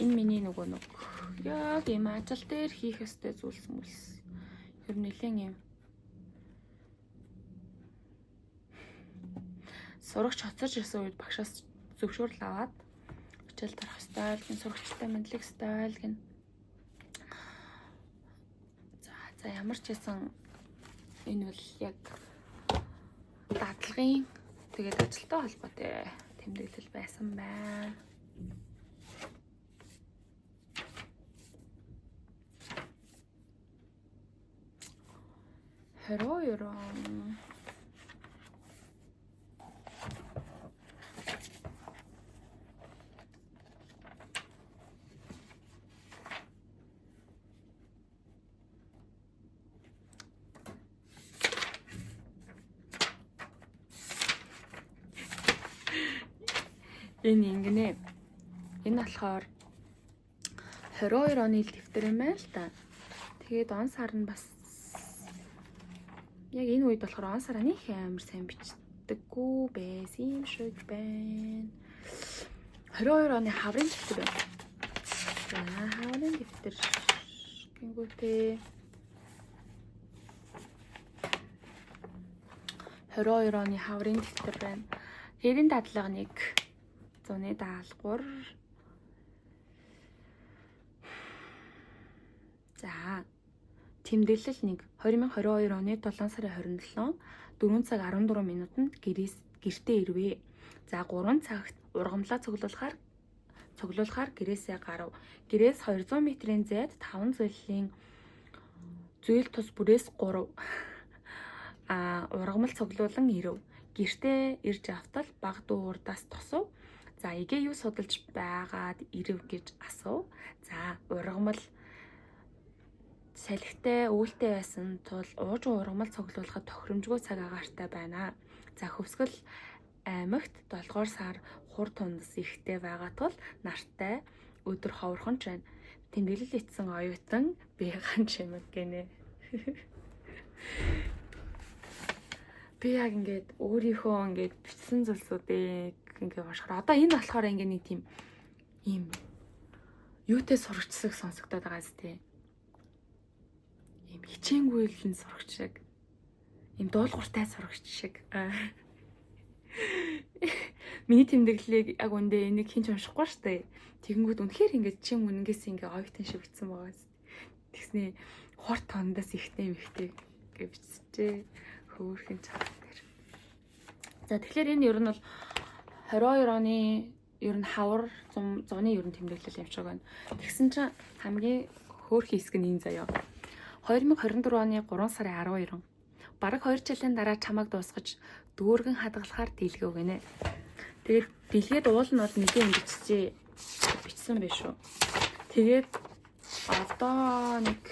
S1: Энэ миний нөгөө нэг яг ийм ажил дээр хийх ёстой зүйлс мүлс. Ер нь нэлээд юм сурагч хоцорч ирсэн үед багшаас зөвшөөрөл аваад хичээл дарах ёстой л гин, сурагчтай мэдлэх ёстой л гин. За ямар ч байсан энэ бол яг дадлагын тэгээд ажилтай холбоотой тэмдэглэл байсан байна. 22 он. Энэ ингэнэ. Энэ болохоор 22 оны дэвтэр юм байна л та. Тэгээд он сар нь бас яг энэ үед болохоор он сараа нэг амар сайн бичдэггүй байсан юм шиг байна. 22 оны хаврын дэвтэр байна. За хаврын дэвтэр гингүүтээ 22 оны хаврын дэвтэр байна. Хэрийн дадлага 1 зуны даалгавар. За тэмдэглэл 1 2022 оны 7 сарын 27 4 цаг 14 минутанд гэртээ ирвэ. За 3 цагт ургамлаа цуглуулахаар гэрээсээ гарав. Гэрээс 200 метрийн зайд 5 зүйлийн зүйл тус бүрээс 3 ургамал цуглуулан ирэв. Гэртээ ирж автал баг дүү урдаас тосов. За эгээ юу судалж байгаад ирэв гэж асуув. За ургамал салхитай үүлтэй байсан тул уужуу ургамал цуглуулахад тохиромжгүй цаг агаартай байна. За Хөвсгөл аймагт 7 дугаар сар хур тундас ихтэй байгаа тул нартай өдөр ховорхон ч байна. Тэмдэглэл итсэн оюутан би ган чимэг гинэ. Би яг ингээд өөрийнхөө ингээд бичсэн зүйлсүүдийг ингээд уншихаар одоо энэ болохоор ингээд нэг тийм ийм юутай сурагчсаг сонсогдоод байгаа зү. Ийм хичээнгүй л сурагч шиг. Ийм дуулууртай сурагч шиг. Миний тэмдэглэлийг яг үндэ энийг хинч уншихгүй штэ. Тэгэнгүүт үнэхээр ингээд чим үнэнгээс ингээд оюутан шиг бичсэн байгаа зү. Тэгснээ Хурд тондоос ихтэй мэгтэй гэж биччихээ. Хөөрхөн чанар дээр. За, тэгэхээр энэ ер нь бол 22 оны ер нь хавар зуны ер нь тэмдэглэл юм шиг байна. Тэгсэн чинь хамгийн хөөрхөн хэсэг нь энэ заяа. 2024 оны 3 сарын 12. Бараг 2 жилийн дараа чамайг дуусгаж дүүргэн хадгалахаар дийлгэв гинэ. Тэгээд дэлгээд уул нь бол нэгэн юм биччихээ. Бичсэн байх шүү. Тэгээд одоо нэг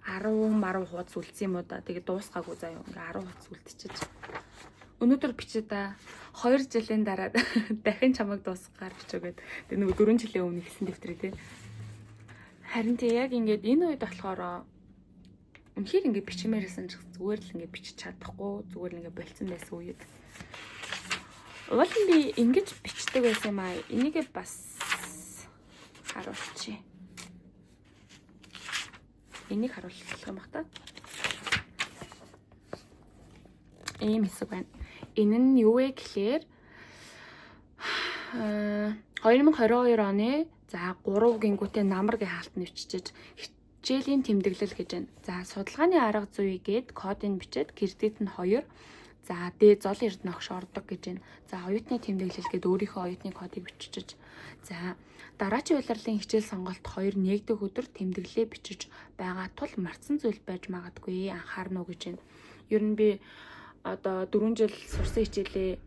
S1: 10 10 хуудас үлдсэн юм уу да. Тэгээд дуусгаагүй заяа. Ингээ 10 хуудас үлдчихэж. Өнөөдөр бичээ да. 2 жилийн дараа дахин чамайг дуусгахаар бичээгээд. Тэгээд нөгөө 4 жилийн өмнө хэлсэн дэвтрээ тий. Харин тий, яг ингээд энэ үед болохоор үнэхээр ингээд бичмээрсэн ч зүгээр л ингээд бичиж чадахгүй, зүгээр л ингээд болцсон байсан үед. Уул нь би ингэж бичдэг байсан юм аа. Энийгээ бас харуулчих. Энийг харуулах юм бах та. Ийм хэсэг байна. Энэ нь юу вэ гэхлээр 2022 оны за 3 гингүүтээ намар гэ хаалт нэвччихэж хичээлийн тэмдэглэл гэж байна. За, судалгааны арга зүй гээд кодыг бичээд кредит нь 2. За, D зол эрдэнэ огш ордог гэж байна. За, оюутны тэмдэглэл гээд өөрийнхөө оюутны кодыг биччихэж. За, дараачийн улирлын хичээл сонголт 2 нээгдэх өдөр тэмдэглэлээ бичиж байгаа тул мартсан зүйл байж магадгүй, анхаарна уу гэж байна. Ер нь би одоо 4 жил сурсан хичээлээ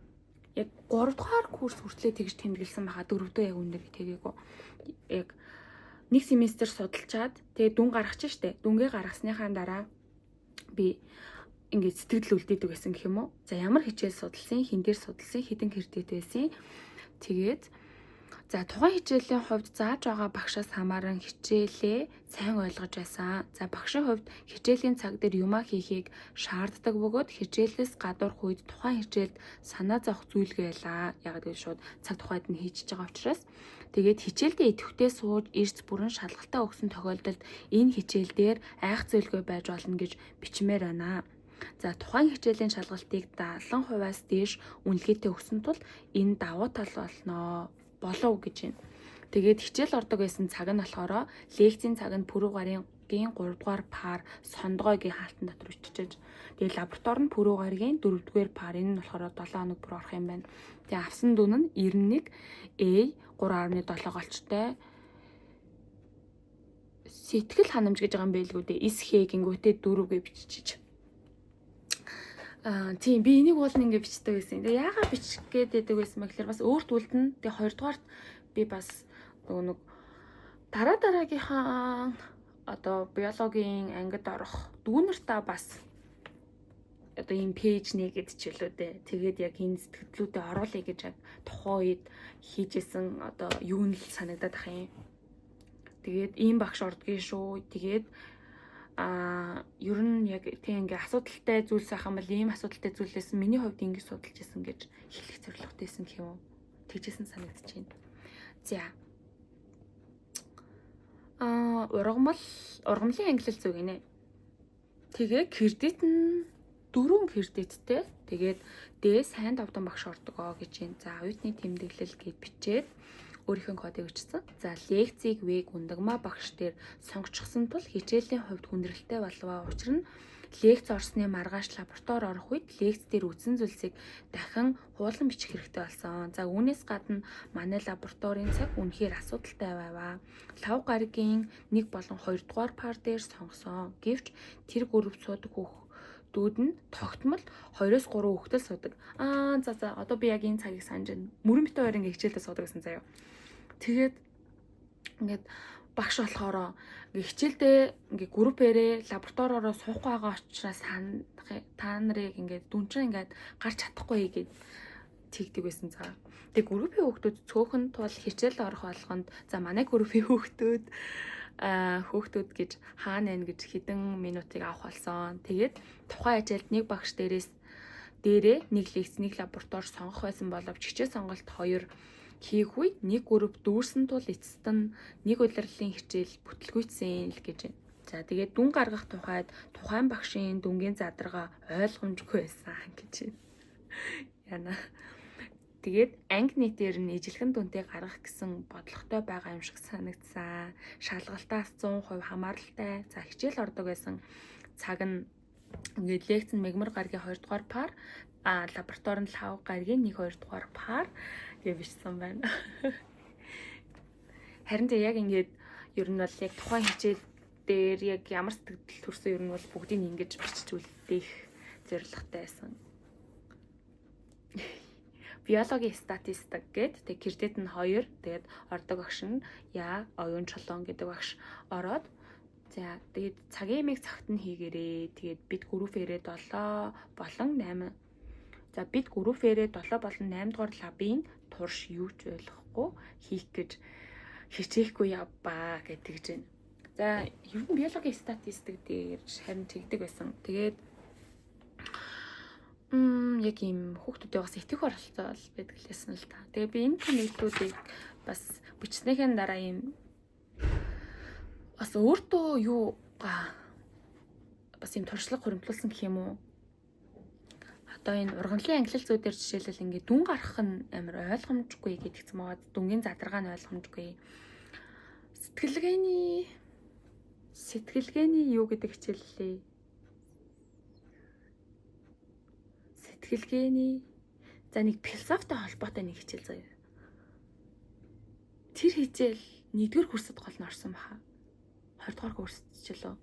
S1: яг 3 дугаар курс хүртлээ тэгж тэмдэглэсэн байгаа. Дөрөвдөө яг үнээр тэгээгүй. Яг нэг семестр судалчаад тэгээ дүн гаргачих штэ. Дүнгээ гаргасныхаа дараа би ингээд сэтгэл үлдээдэг байсан гэх юм уу. За, ямар хичээл судалсан, хин дээр судалсан, хэдэн кредит байсан. Тэгээд за, тухайн хичээлийн хувьд зааж байгаа багшаас хамааран хичээлээ сайн ойлгож байсан. За, багшийн хувьд хичээлийн цаг дээр юмаа хийхийг шаарддаг бөгөөд хичээлээс гадуурх үед тухайн хичээлд санаа зовх зүйлгүй байлаа. Яг гэвэл шууд цаг тухайд нь хийчихэж байгаа учраас. Тэгээд хичээлдээ идэвхтэй сууж эрс бүрэн шалгалтаа өгсөн тохиолдолд энэ хичээл дээр айх зүйлгүй байж болно гэж бичмээр байна. За, тухайн хичээлийн шалгалтыг 70%-аас дээш үнэлгээтэй өгсөн тул энэ давуу тал болно болов гэж байна. Тэгээд хичээл ордог байсан цаг нь болохоор лекцийн цаг нь пүрэв гарийн 3 дугаар пар сондгойгийн хаалтан дотор өчөж. Тэгээд лаборатори нь пүрэв гарагийн 4 дугаар пар, энэ нь болохоор 7 хоног бүр орох юм байна. Тэгээд авсан дүн нь 91 A 3.7 голчтой сэтгэл ханамж гэж байгаа юм байлгүй дээ. С Х гингүүтээ 4 гэж биччихэж. Аа, тийм, би энийг бол ингэ бичдэг байсан. Тэгээ яагаад бичих гээд байдаг байсан бэ гэхээр бас өөрт үлдэнэ. Тэгээ хоёрдугаарт би бас нөгөө нэг дараа дараагийнхаа одоо биологийн ангид орох дүүнартаа бас одоо ийм page нээгээд ч үлээ дээ. Тэгээд яг энэ сэтгэлдлүүдээ оруулъя гэж яг тухайн үед хийжсэн одоо юу нь л санагдаад ах юм. Тэгээд ийм багш ордгийн шүү. Тэгээд ер нь яг тийм ингээ асуудалтай зүйлс ах юм бол ийм асуудалтай зүйлээс миний хувьд ингэ судалж исэн гэж хэлэх зорилготой байсан гэх юм уу. Тэгжсэн санагдаж байна. За. Ургамал, ургамлын ангилал зүг гинэ. Тэгээ кредит нь 4 кредиттэй. Тэгээд D сайн давдан багш ордог гэж байна. За, оюутны тэмдэглэл гэж бичээд өөрийнхөө кодыг бичсэн. За, лекцийг В Гүндагмаа багш дээр сонгочихсон тул хичээлийн хувьд хүндрэлтэй болов. Учир нь лекц орсны маргааш лаборатори орох үед лекц дээр үзсэн зүйлсийг дахин хуулан бичих хэрэгтэй болсон. За, үүнээс гадна манай лабораторийн цаг үнэхээр асуудалтай байваа. Лав гарагийн 1 болон 2 дугаар пар дээр сонгосон. Гэвч тэр групп суудаг хүүхдүүд нь тогтмол 2-оос 3 хүүхдэл суудаг. Аа, за, одоо би яг энэ цагийг санаж байна. Мөрөн битэн хоёр ингээ хичээлдээ суудаг гэсэн заяа. Тэгээд ингээд багш болохоор ингээ хичээлдээ ингээ группээрээ лабораториороо суухгүй байгаа учраас та нарыг ингээд дүнчин ингээд гарч чадахгүй гээд тэгдэг байсан за. Тэгээ группийн хүүхдүүд цөөхөн тул хичээл орох болгонд за манай группийн хүүхдүүд хүүхдүүд гэж хаана байна гэж хэдэн минутыг авах болсон. Тэгээд тухайн хичээлд нэг багш дээрээс дээрээ нэг лекц, нэг лаборатори сонгох байсан боловч хичээл сонголт 2 хийх үед нэг групп дүүрсэн тул эцэст нь нэг улирлын хичээл бүтлгүйцсэн л гэж байна. За, тэгээд дүн гаргах тухайд тухайн багшийн дүнгийн задаргаа ойлгомжгүй байсан гэж байна. Яна. Тэгээд анги нийтээр нь ижилхэн дүнтэй гаргах гэсэн бодлоготой байгаа юм шиг санагдсан. Шалгалтаас 100% хамааралтай. За хичээл ордог байсан цаг нь ингээд лекц нь Мегмар гарагийн 2 дугаар пар, лаборатори нь Лав гарагийн 1 2 дугаар пар гэж бичсэн байна. Харин тэг яг ингээд ер нь бол яг тухайн хичээл дээр яг ямар сэтгэл төрсөн ер нь бол бүгдийг ингэж бичиж үлдээх зорилготой байсан. Биологийн статистик гээд тэг кредит нь 2, тэгээд ордог багш нь Я Оюун Чолон гэдэг багш ороод, за тэгээд цагийн ямиг цагт нь хийгээрээ. Тэгээд бид группээрээ 7 болон 8, за бид группээрээ 7 болон 8 дугаар лабын турш юу ч ойлгохгүй хийх гэж хичээхгүй явбаа гэдэг чинь. За ер нь биологийн статистик дээр харин тэгдэг байсан. Тэгээд яг ийм хүүхдүүдээ бас итгэх оролцоо бол байдаг лээсэн л та. Тэгээ би энэ тэмдэглэлүүдийг бас бичснийхэн дараа ийм бас өөртөө юу бас ийм туршлага хуримтлуулсан гэх юм уу? Одоо энэ ургамлын ангилал зүйдэр жишээлбэл ингээд дүн гаргах нь амар ойлгомжгүй гэдэгцэн байгаа. Дүнгийн задаргаа нь ойлгомжгүй. Сэтгэлгээний юу гэдэг хичээллээ. Сэтгэлгээний за нэг философитой холбоотой нэг хичээл заяа. Тэр хичээл 1-р курсд гол нь орсон баха. 2-р курсд ч лөө.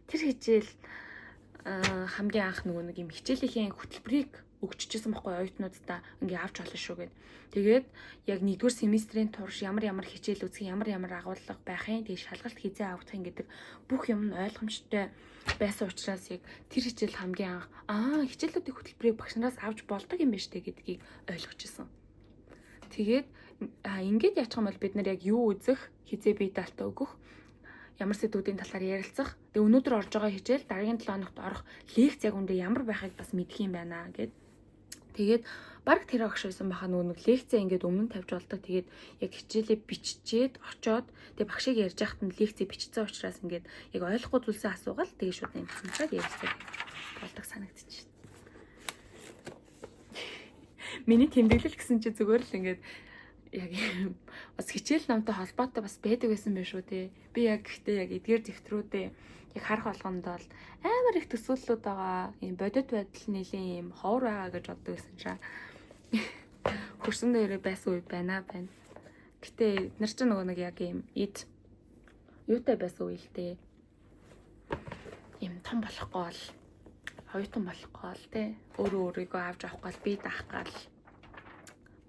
S1: Тэр хичээл хамгийн анх нөгөө нэг юм хичээлийнхээ хөтөлбөрийг өгччихсэн байхгүй оюутнуудаа ингээ авч болно шүү гэд. Тэгээд яг 1-р семестрийн турш ямар ямар хичээл үзэх, ямар ямар агуулга байх юм, тэгээд шалгалт хизээ авах юм гэдэг бүх юм нь ойлгомжтой байсан учраас яг тэр хичээл хамгийн анх хичээлүүдийн хөтөлбөрийг багш нараас авч болдог юм байна штэ гэдгийг ойлгож исэн. Тэгээд ингээд яачих юм бол бид нар яг юу үзэх, хизээ бие даалтаа өгөх, ямар сэдвүүдийн талаар ярилцах, тэгээ өнөөдөр орж байгаа хичээл дараагийн 7 хоногт орох лекц яг үндэ ямар байхыг бас мэдх юм байна гэд. Тэгээд баг тэр багш байсан баха нөгөө нэг лекцээ ингээд өмнө тавьж болдог. Тэгээд яг хичээлээ биччихээд очоод тэгээд багшийг ярьж байхад нь лекцээ бичсэн учраас ингээд яг ойлгохгүй зүйлсээ асуугаал тэгээд шууд юм хэмжээд ярилцдаг болдог санагдчих. Миний тэмдэглэл гэсэн чи зүгээр л ингээд яг бас хичээл номтой холбоотой бас байдаг байсан байх шүү те. Би яг гэхдээ яг эдгээр дэвтрүүдээ яг харах болгонд бол амар их төсөөллүүд байгаа. Ийм бодит байдал нэлийн ийм ховор байгаа гэж боддог байсан чаа. Хөрсөн дээрээ байсан үе байна байна. Гэтэ нар ч нөгөө нэг яг ийм эд юутай байсан үе л дээ. Ийм том болохгүй бол оюутан болохгүй л те. Өөрөө өөрийгөө авч авах гал бие даах гал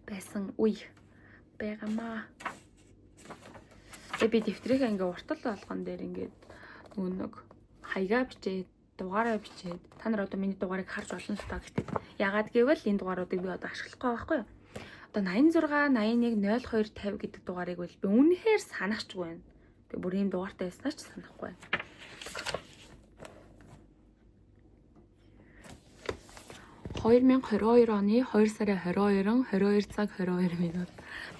S1: байсан үе байгаамаа. Тэгээ би дэвтрийнхээ ингээ уртал болгон дээр ингээд нөгөө нэг хаягаа бичээд, дугаараа бичээд, та нар одоо миний дугаарыг харж болно л та гэхдээ ягаад гэвэл энэ дугааруудыг би одоо ашиглахгүй байхгүй юу? Одоо 86 81 02 50 гэдэг дугаарыг бол би үнэхээр санахчгүй байна. Би бүр ийм дугаартай байснаа ч санахгүй байна. 2022 оны 2 сарын 22-н 22 цаг 22 минут.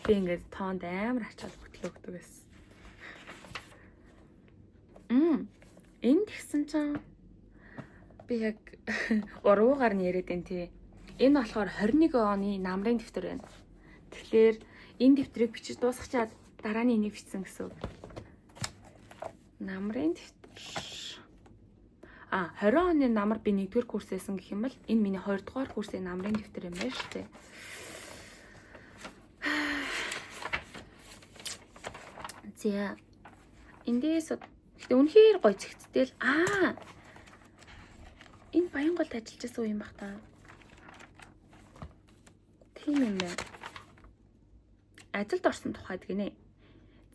S1: Би ингээд тоонд амар ач холбогдол өгдөг байсан. Энэ тэгсэн чинь би яг уруугаар нь яриад байна тий. Энэ болохоор 21 оны намрын дэвтэр байна. Тэгэхээр энэ дэвтрийг бичиж дуусгачаад дараа нь энийг бичсэн гэсэн үг. Намрын дэвтэр. 20 оны намар би 1-р курс байсан гэх юм бол энэ миний 2-р курсын намрын дэвтэр юм байна шүү дээ. За эндээс гэтээ үнэхээр гоё цэгцтэй л энэ Баянголд ажиллаж байсан үе юм бах та. Тийм юм байна. Ажилд орсон тухайд гинэ.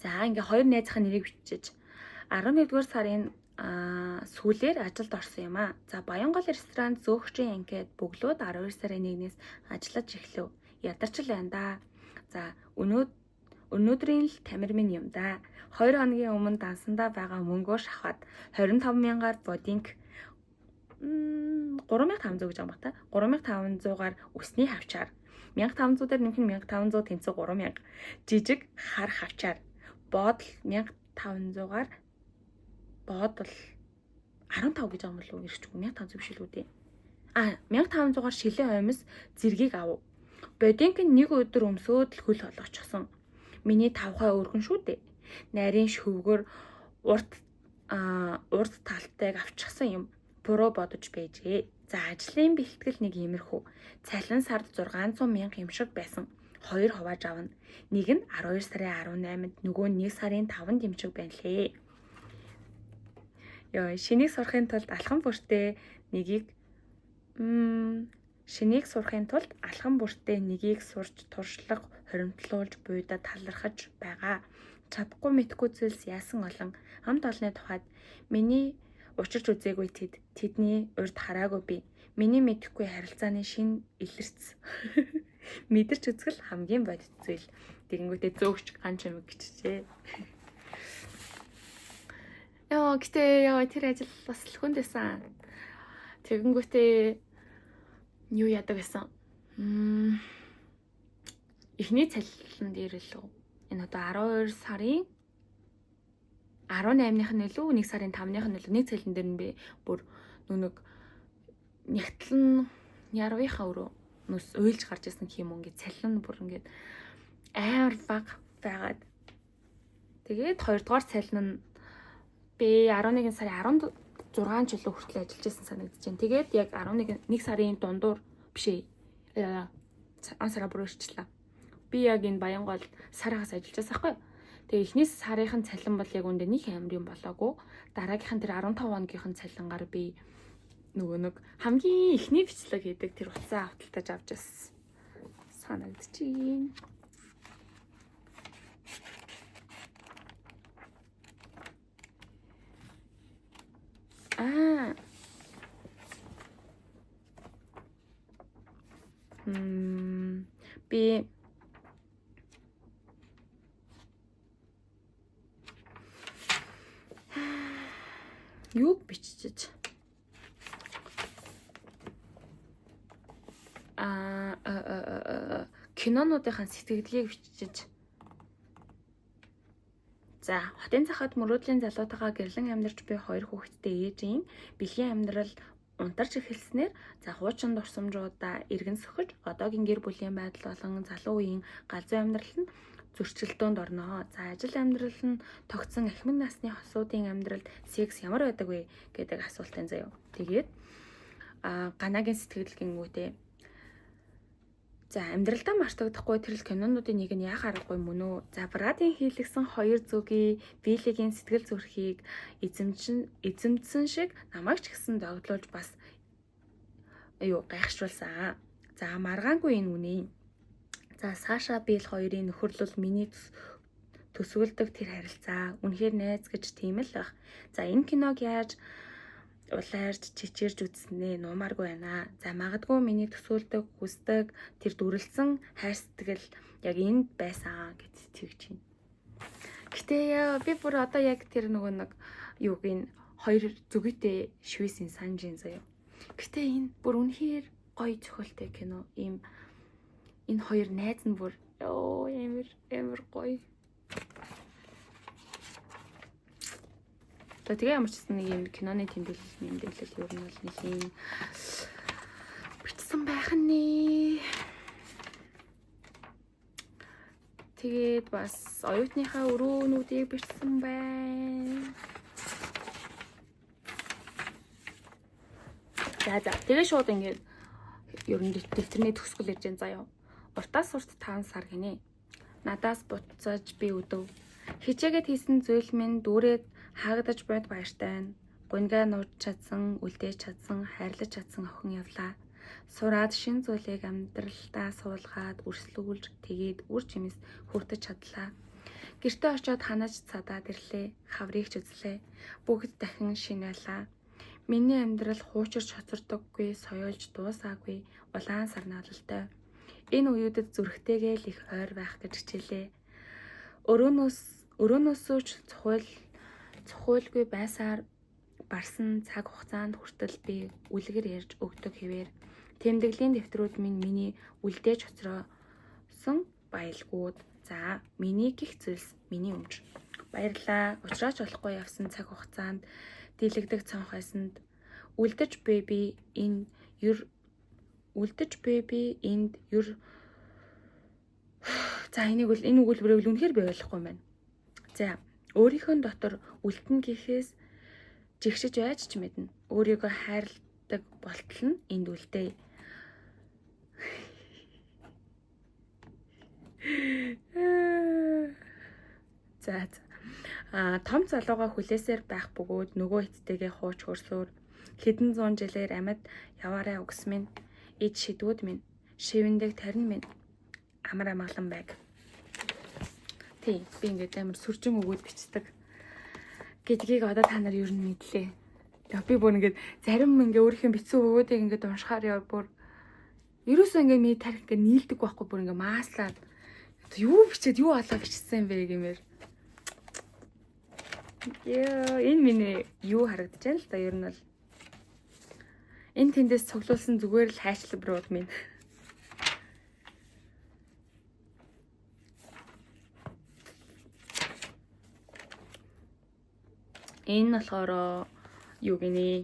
S1: За ингээ хоёр найзынхаа нэрийг бичиж 11-р сарын сүүлээр ажилд орсон юм аа. За Баянгол ресторанд зөөгчийн анкет бөглөөд 12 сарын 1-ээс ажиллаж эхлэв. Ядарч л байна да. За өнөөдрийн л тамир минь юм да. 2 хоногийн өмнө дансандаа байгаа мөнгөө шавхаад 25 мянгаар бодинг 3500 гэж байгаа юм бах та. 3500-аар үсний хавчаар 1500 дээр нэмэх нь 1500 тэнцүү 3000. Жижиг хар хавчаар бодол 1500-аар бодол 15 гэж байгаа юм болов уу? Ирчихгүй 1500 биш л үү дээ. 1500-аар шилэн оймс зэргийг ав. Бодинк нь нэг өдөр өмсөөд л хөл олгочихсон. Миний тавхай өргөн шүү дээ. Нарийн шөвгөр урт урд талтайг авчихсан юм. Буруу бодож байжээ. За ажлын бэлтгэл нэг иймэрхүү. Цалин сард 600 мянга юм шиг байсан. Хоёр хувааж авна. Нэг нь 12 сарын 18-нд, нөгөө нь 1 сарын 5-нд юм шиг байна лээ. Йоо, шинийг сурахын тулд алхам бүртээ нэгийг шинийг сурахын тулд алхам бүртээ нэгийг сурч туршлага хоримтлуулж буйдаа талархаж байгаа. Чадахгүй мэдхгүй зүйлс яасан олон амт олны тухайд миний учирч үзээгүй тэдний урд хараагүй би. Миний мэдэхгүй харилцааны шин илэрц. Мэдэрч үзгэл хамгийн бодит зүйл. Тэгэнгүүтээ зөөгч ганч юм гिचжээ. Яа, гэтээ яа тэр ажил бас л хүнд байсан. Тэгэнгүүтээ юу яадаг байсан? Эхний цалин дээр л энэ одоо 12 сарын 18-ных нь илүү 1 сарын 5-ных нь илүү нэг цалин дээр нь би бүр нүг нягтлан ярвынхаа өрөө нүс уйлж гарч ирсэн гэх юм уу, ингээд цалин бүр ингээд амар баг байгаад. Тэгээд хоёрдугаар цалин нь би 11 сарын 16 жилүү хүртэл ажиллаж байсан санагдаж байна. Тэгээд яг 11 1 сарын дундуур биш ээ. Он сараа бүр өөрчлөлөө. Би яг энэ Баянгол сараагаас ажиллаж байсан байхгүй юу? Тэгээ эхний сарынхын цалин бол яг үндэ нэг амар юм болоогүй. Дараагийнх нь тэр 15 хоногийнх нь цалингаар би нөгөө нэг хамгийн эхний бичлэг хийдэг тэр утсаа авталтаж авч ирсэн санагдчихээн. Би юуг биччихэж кинонуудынхаа сэтгэлдлийг бичиж. За, хотын захад мөрөөдлийн залуутайгаа гэрлэн амьдарч буй хоёр хүүхэдтэй ээжийн бэлгийн амьдрал унтарч эхэлснээр за хуучин дурсамжуудаа эргэн сөхөж одоогийн гэр бүлийн байдал болон залуу үеийн галзуу амьдрал нь зөрчилдөөнд орно. За, ажил амьдрал нь тогтсон ахмад насны хосуудын амьдралд секс ямар байдаг вэ гэдэг асуултын заяа. Тэгээд ганагийн сэтгэл гингүүтээ. За, амьдралдаа мартагдахгүй тэр л кинонуудын нэг нь яах аргагүй мөн үү? За, Брадын хийлгсэн хоёр зүгийн Билигийн сэтгэл зүрхийг эзэмдсэн шиг намайг ч гэсэн догдлуулж бас юу гайхшруулсан. За, маргаангүй энэ үнэ. За, Саша Бил хоёрын нөхөрлөл миний төсөөлдөг тэр харилцаа. Үнэхээр найз гэж тийм л ах. За, энэ киног яаж улайрч чичирж үзснээ нуумааргүй байна. За, магадгүй миний төсөөлдөг, хүсдэг тэр дүрлсэн хайр сэтгэл яг энд байсан гэж тэгж байна. Гэтэ яа би бүр одоо яг тэр нөгөө нэг юуг энэ хоёр зүгийтэй швесийн санжин заяа. Гэтэ энэ бүр үнэхээр гоё зохиолтой кино. Ийм энэ хоёр найз нь бүр ёо амар гоё. За тэгээ ямар ч гэсэн нэг юм киноны тэмдэглэл нэмдэглэл ер нь бол нэлийн бичсэн байх нэ. Тэгээд бас оюутныхаа өрөөнүүдийг бичсэн байна. За тэгээ шууд ингээд ер нь дэвтэрний төгсгөл ирж байна заяа. Уртаас урт 5 сар гинэ. Надаас буцаж би өдөв. Хичээгээд хийсэн зүйл минь дүүрээд хаагдаж байд баяртай байна. Гуньгаа нууж чадсан, үлдээж чадсан, хайрлаж чадсан охин явлаа. Сураад шин зүйлийг амьдралдаа суулгаад, өрслүүлж, тэгээд үр жимс хүртэж чадлаа. Гэртээ очиод ханаж цадаад ирлээ. Хаврыг ч үзлээ. Бүгд дахин шинэ байлаа. Миний амьдрал хуучирч хоцордоггүй, соёолж дуусаагүй, улаан сарнаалалтай. Энэ үеүүдэд зүрхтэйгээ л их ойр байх гэж хичээлээ. Өрөөнөөсөө ч цухуйлгүй байсаар барсан цаг хугацаанд хүртэл би үлгэр ярьж өгдөг хэвээр. Тэмдэглэлийн дэвтрүүд минь миний үлдээж хоцроосон баялгууд. За, миний гих зүйлс миний өмч. Баярлалаа. Учраач болохгүй явсан цаг хугацаанд дийлэгдэх цонх хайсанд үлдэж буй би энэ ер үлдэж буй би энд ер За, энийг бол, энэ өгүүлбэрийг л үнэхээр би ойлгохгүй юм байна. За, өөрийнхөө дотор үлдэн гэхээс жигшиж байж ч мэднэ. Өөрийгөө хайрладаг болтол нь энд үлдээ. За за. А, том залууга хүлээсээр байх бөгөөд нөгөө эттэйгээ хууч хөрсөөр хэдэн зуун жилээр амьд яваарай, угс минь, эд шидүүд минь, шивэндэг тарин минь, амар амгалан байг. Тийм, би ингээд амар сүржин өгөөд бичдэг гэдгийг одоо та нар ер нь мэдлээ. Тэгээ би бүр ингээд зарим ингээ өөрийнхөө бичсэн өгөөдийг ингээд уншихаар яа, бүр ерөөсөө ингээ миний тарих ингээ нийлдэг байхгүй, бүр ингээ мааслаад юу бичээд, юу алаа бичсэн юм бэ гэмээр. Яа, энэ миний юу харагдаж байна л да, ер нь бол энэ тэндээс цуглуулсан зүгээр л хайчлал минь. Энэ болохоор юу гинэ?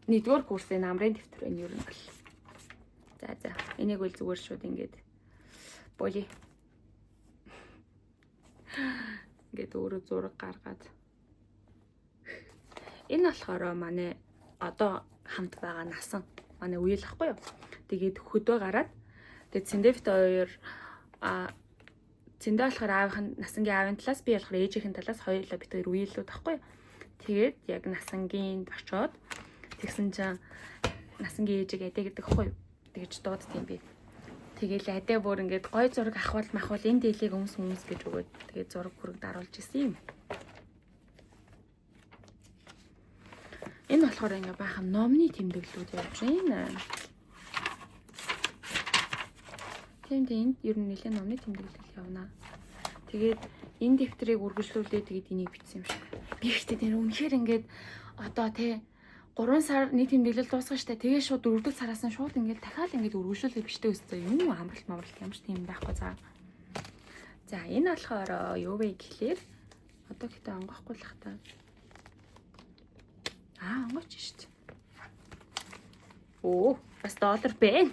S1: Нэгдүгээр курсын намрын дэвтэр байна ер нь бол. За за. Энийг бол зүгээр шууд ингээд боли. Ингээд өөрөө зураг гаргаад. Энэ болохоор манай одоо хамт байгаа насан. Манай үеэл ахгүй юу? Тэгээд хөдөө гараад, тэгээд Цэндэвт хоёр, а Зэндээ болохоор аавынх нь, насангийн аавын талаас, би болохоор ээжийнхэн талаас хоёулаа бид хоёр үеэлүүд ахгүй юу. Тэгээд яг насангийн очоод тэгсэн чинь насангийн ээжийг адэ гэдэг ахгүй юу. Тэгэж дуудд юм би. Тэгэл адэ бүр ингээд гой зураг авахвал махвал энэ дээлийг өмс өмс гэж өгөөд, тэгээд зураг хүрэг даруулж исэн юм. Энэ болохоор ингээ баахан номны тэмдэглэлүүд явж байна. Тийм тийм, энд ер нь нэлээд номны тэмдэглэл явна. Тэгээд энэ дэвтрийг үргэлжлүүлээд, тэгээд энийг бичсэн юм шиг. Би ихтэй тэр үнэхээр ингээд одоо те 3 сар нэг тэмдэглэл дуусгах штэ. Тэгээ шууд 4 дахь сараас нь шууд ингээд дахиад ингээд үргэлжлүүлээ бичдэг өссөн. Юм амралт мамралт ямар ч тийм байхгүй за. За, энэ болохоор юу вэ гэхлээр одоо гэтээ онгоохгүй л хата. Аа, онгооч штэ. Оо, бас доллар байна.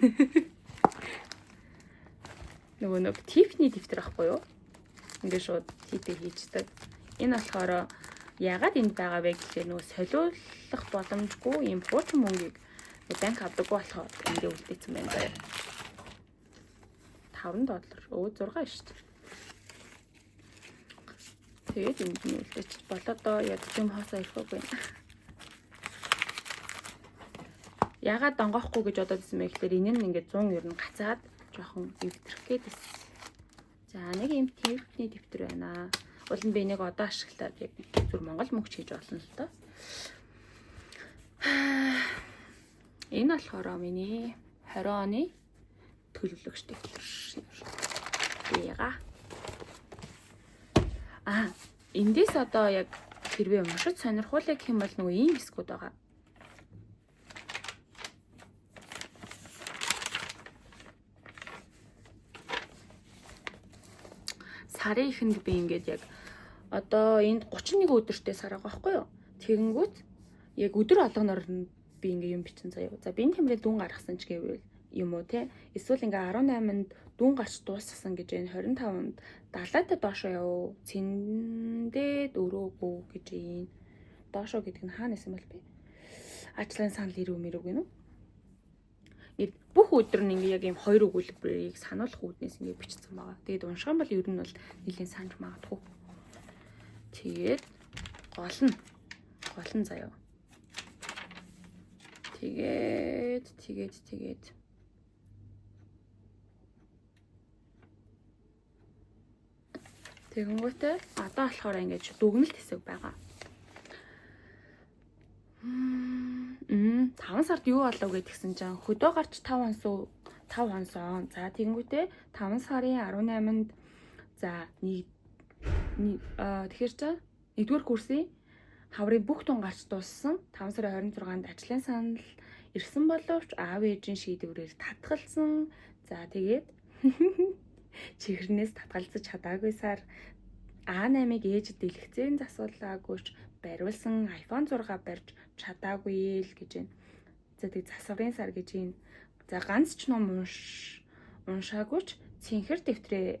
S1: Нөгөө нэг Tiffany дэвтэр ахгүй юу? Ингээд шууд типэ хийждэг. Энэ болохоор ягаад энд байгаа вэ гэхлээр нөгөө солиулах боломжгүй ийм хуучин мөнгийг банк авдаггүй болохоор эндээ үлдээсэн байна заяа. 5 доллар. Өө, 6 шүү дээ. Тэгээд энд нь үлдээчих болоо доо, ядч юм хоосоо ирэхгүй байна. Ягаад онгоохгүй гэж бодоод ирсэн бэ гэхлээр энэ нь ингээд 100 ер нь гацаад жоохон эвдрэх гээд байсан. За, нэг юм Tiffany дэвтэр байна. Уул нь би энийг одоо ашиглаад яг зүр Монгол мөнгө хийж болно л доо. Энэ болохоор миний 20 оны төлөвлөгч дэвтэр. Яга. Аа, эндээс одоо яг хэрвээ уншиж сонирхуулъя гэх юм бол нөгөө ийм хэсгүүд байгаа. Сарын эхэнд би ингээд яг одоо энд 31 өдөртэй сар байгаа байхгүй юу? Тэгэнгүүт яг өдөр болгоноор би ингээ юм бичин заяа. За, би энэ хэмрээ дүн гаргасан ч гэвэл юм уу те. Эсвэл ингээ 18-нд дүн гарч дуусгасан гэж энэ 25-нд далайтай доошоо яв. Цэндээд өрөөгөө гэж юм. Доошоо гэдэг нь хаана исэн бол бэ? Ажлын санал ирүү мэрүү гэнэ үү? Ингээд бүх өдөр нь ингээ яг ийм хоёр өгүүлбэрийг сануулах үүднээс ингээ бичсэн байгаа. Тэгээд унших юм бол ер нь бол нэлийн санаж магадгүй. Тэгээд гол нь заяа. Тэгээд тэгээд тэгээд тэгэнгүүтээ одоо болохоор ингэж дүгнэлт хэсэг байгаа. 5 сард юу болов гэдгсэн чинь хөдөө гарч 5 хонсоо, 5 хонсон. За, тэгэнгүүтээ 5 сарын 18-нд, за, нэг тэгэхээр чи нэгдүгээр курсын хаврын бүх тун гарч дууссан. 5 сарын 26-нд ажлын санал ирсэн боловч аав ээжийн шийдвэрээр татгалсан. За, тэгээд чихэрнээс татгалзаж чадаагүй сар А8-ыг ээжид дэлгэцэн засуулаагүйч бариулсан iPhone 6 барьж чадаагүй л гэж байна. За тэг засварын сар гэж юм. За ганц ч ном уншаагүй ч цэнхэр дэвтрээ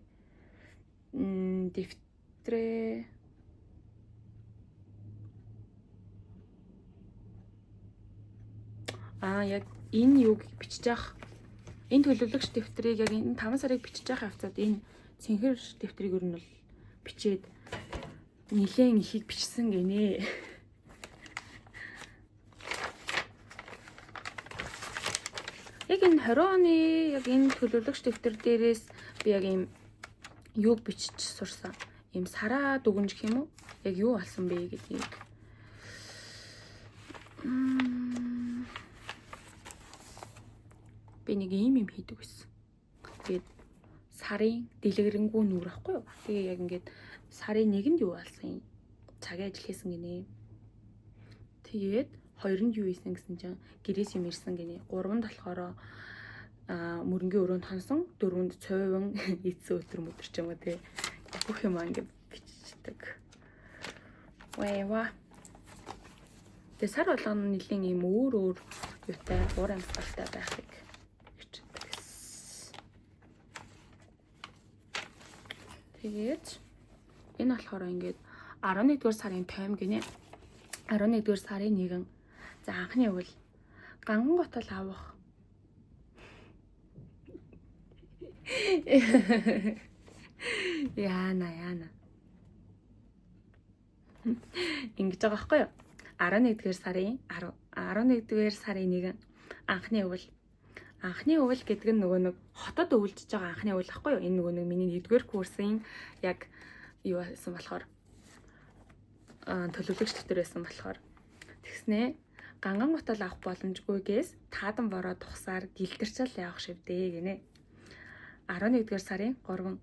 S1: яг энэ юг бичиж явах энэ төлөвлөгч дэвтрийг яг энэ 5 сарыг бичиж явах явцад энэ цэнхэр дэвтрийг ер нь бол бичээд нилээн ихийг бичсэн гинэ. Яг энэ 20 оны яг энэ төлөвлөгч дэвтэр дээрээс би яг ийм юг бичиж сурсан. Ийм сараа дүгнж гэх юм уу? Яг юу болсон бэ гэдгийг. Би нэг ийм юм хийдэг байсан. Тэгээд сарын дэлгэрэнгүй нүүр ахгүй юу? Тэгээ яг ингээд сарын 1-нд юу болсон юм? Цагийн ажил хийсэн гинэ. Тэгээд 2-нд юу хийсэн гэсэн чинь гэрээс юм ирсэн гинэ. 3-нд болохоор мөрөнгийн өрөөнд хонсон, 4-нд цовин эцсийн өдөр мөдөр ч юм уу те. Бүх юм ингээд бичдэг. Вэва. Тэгээ сар болгоно нэлийн ийм өөр өөр юутай уур амьсгалтай байхыг хичээдэг. Тэгээд энэ болохоор ингээд 11-р сарын тойм гинэ. 11-р сарын 1. За анхны үйл ганган готол авах. Яана. Ингэж байгаа байхгүй юу? 11-р сарын 11-р сарын 1 анхны үйл. Анхны үйл гэдэг нь нөгөө нэг хотод өвлжиж байгаа анхны үйл байхгүй юу? Энэ нөгөө нэг миний 1-р курсын яг юу байсан болохоор төлөвлөгч дэвтэр байсан болохоор тэгснээ ганган готол авах боломжгүйгээс таадан бороо тухсаар гэлдэрчэл явах шивдээ гинэ. 11-р сарын 3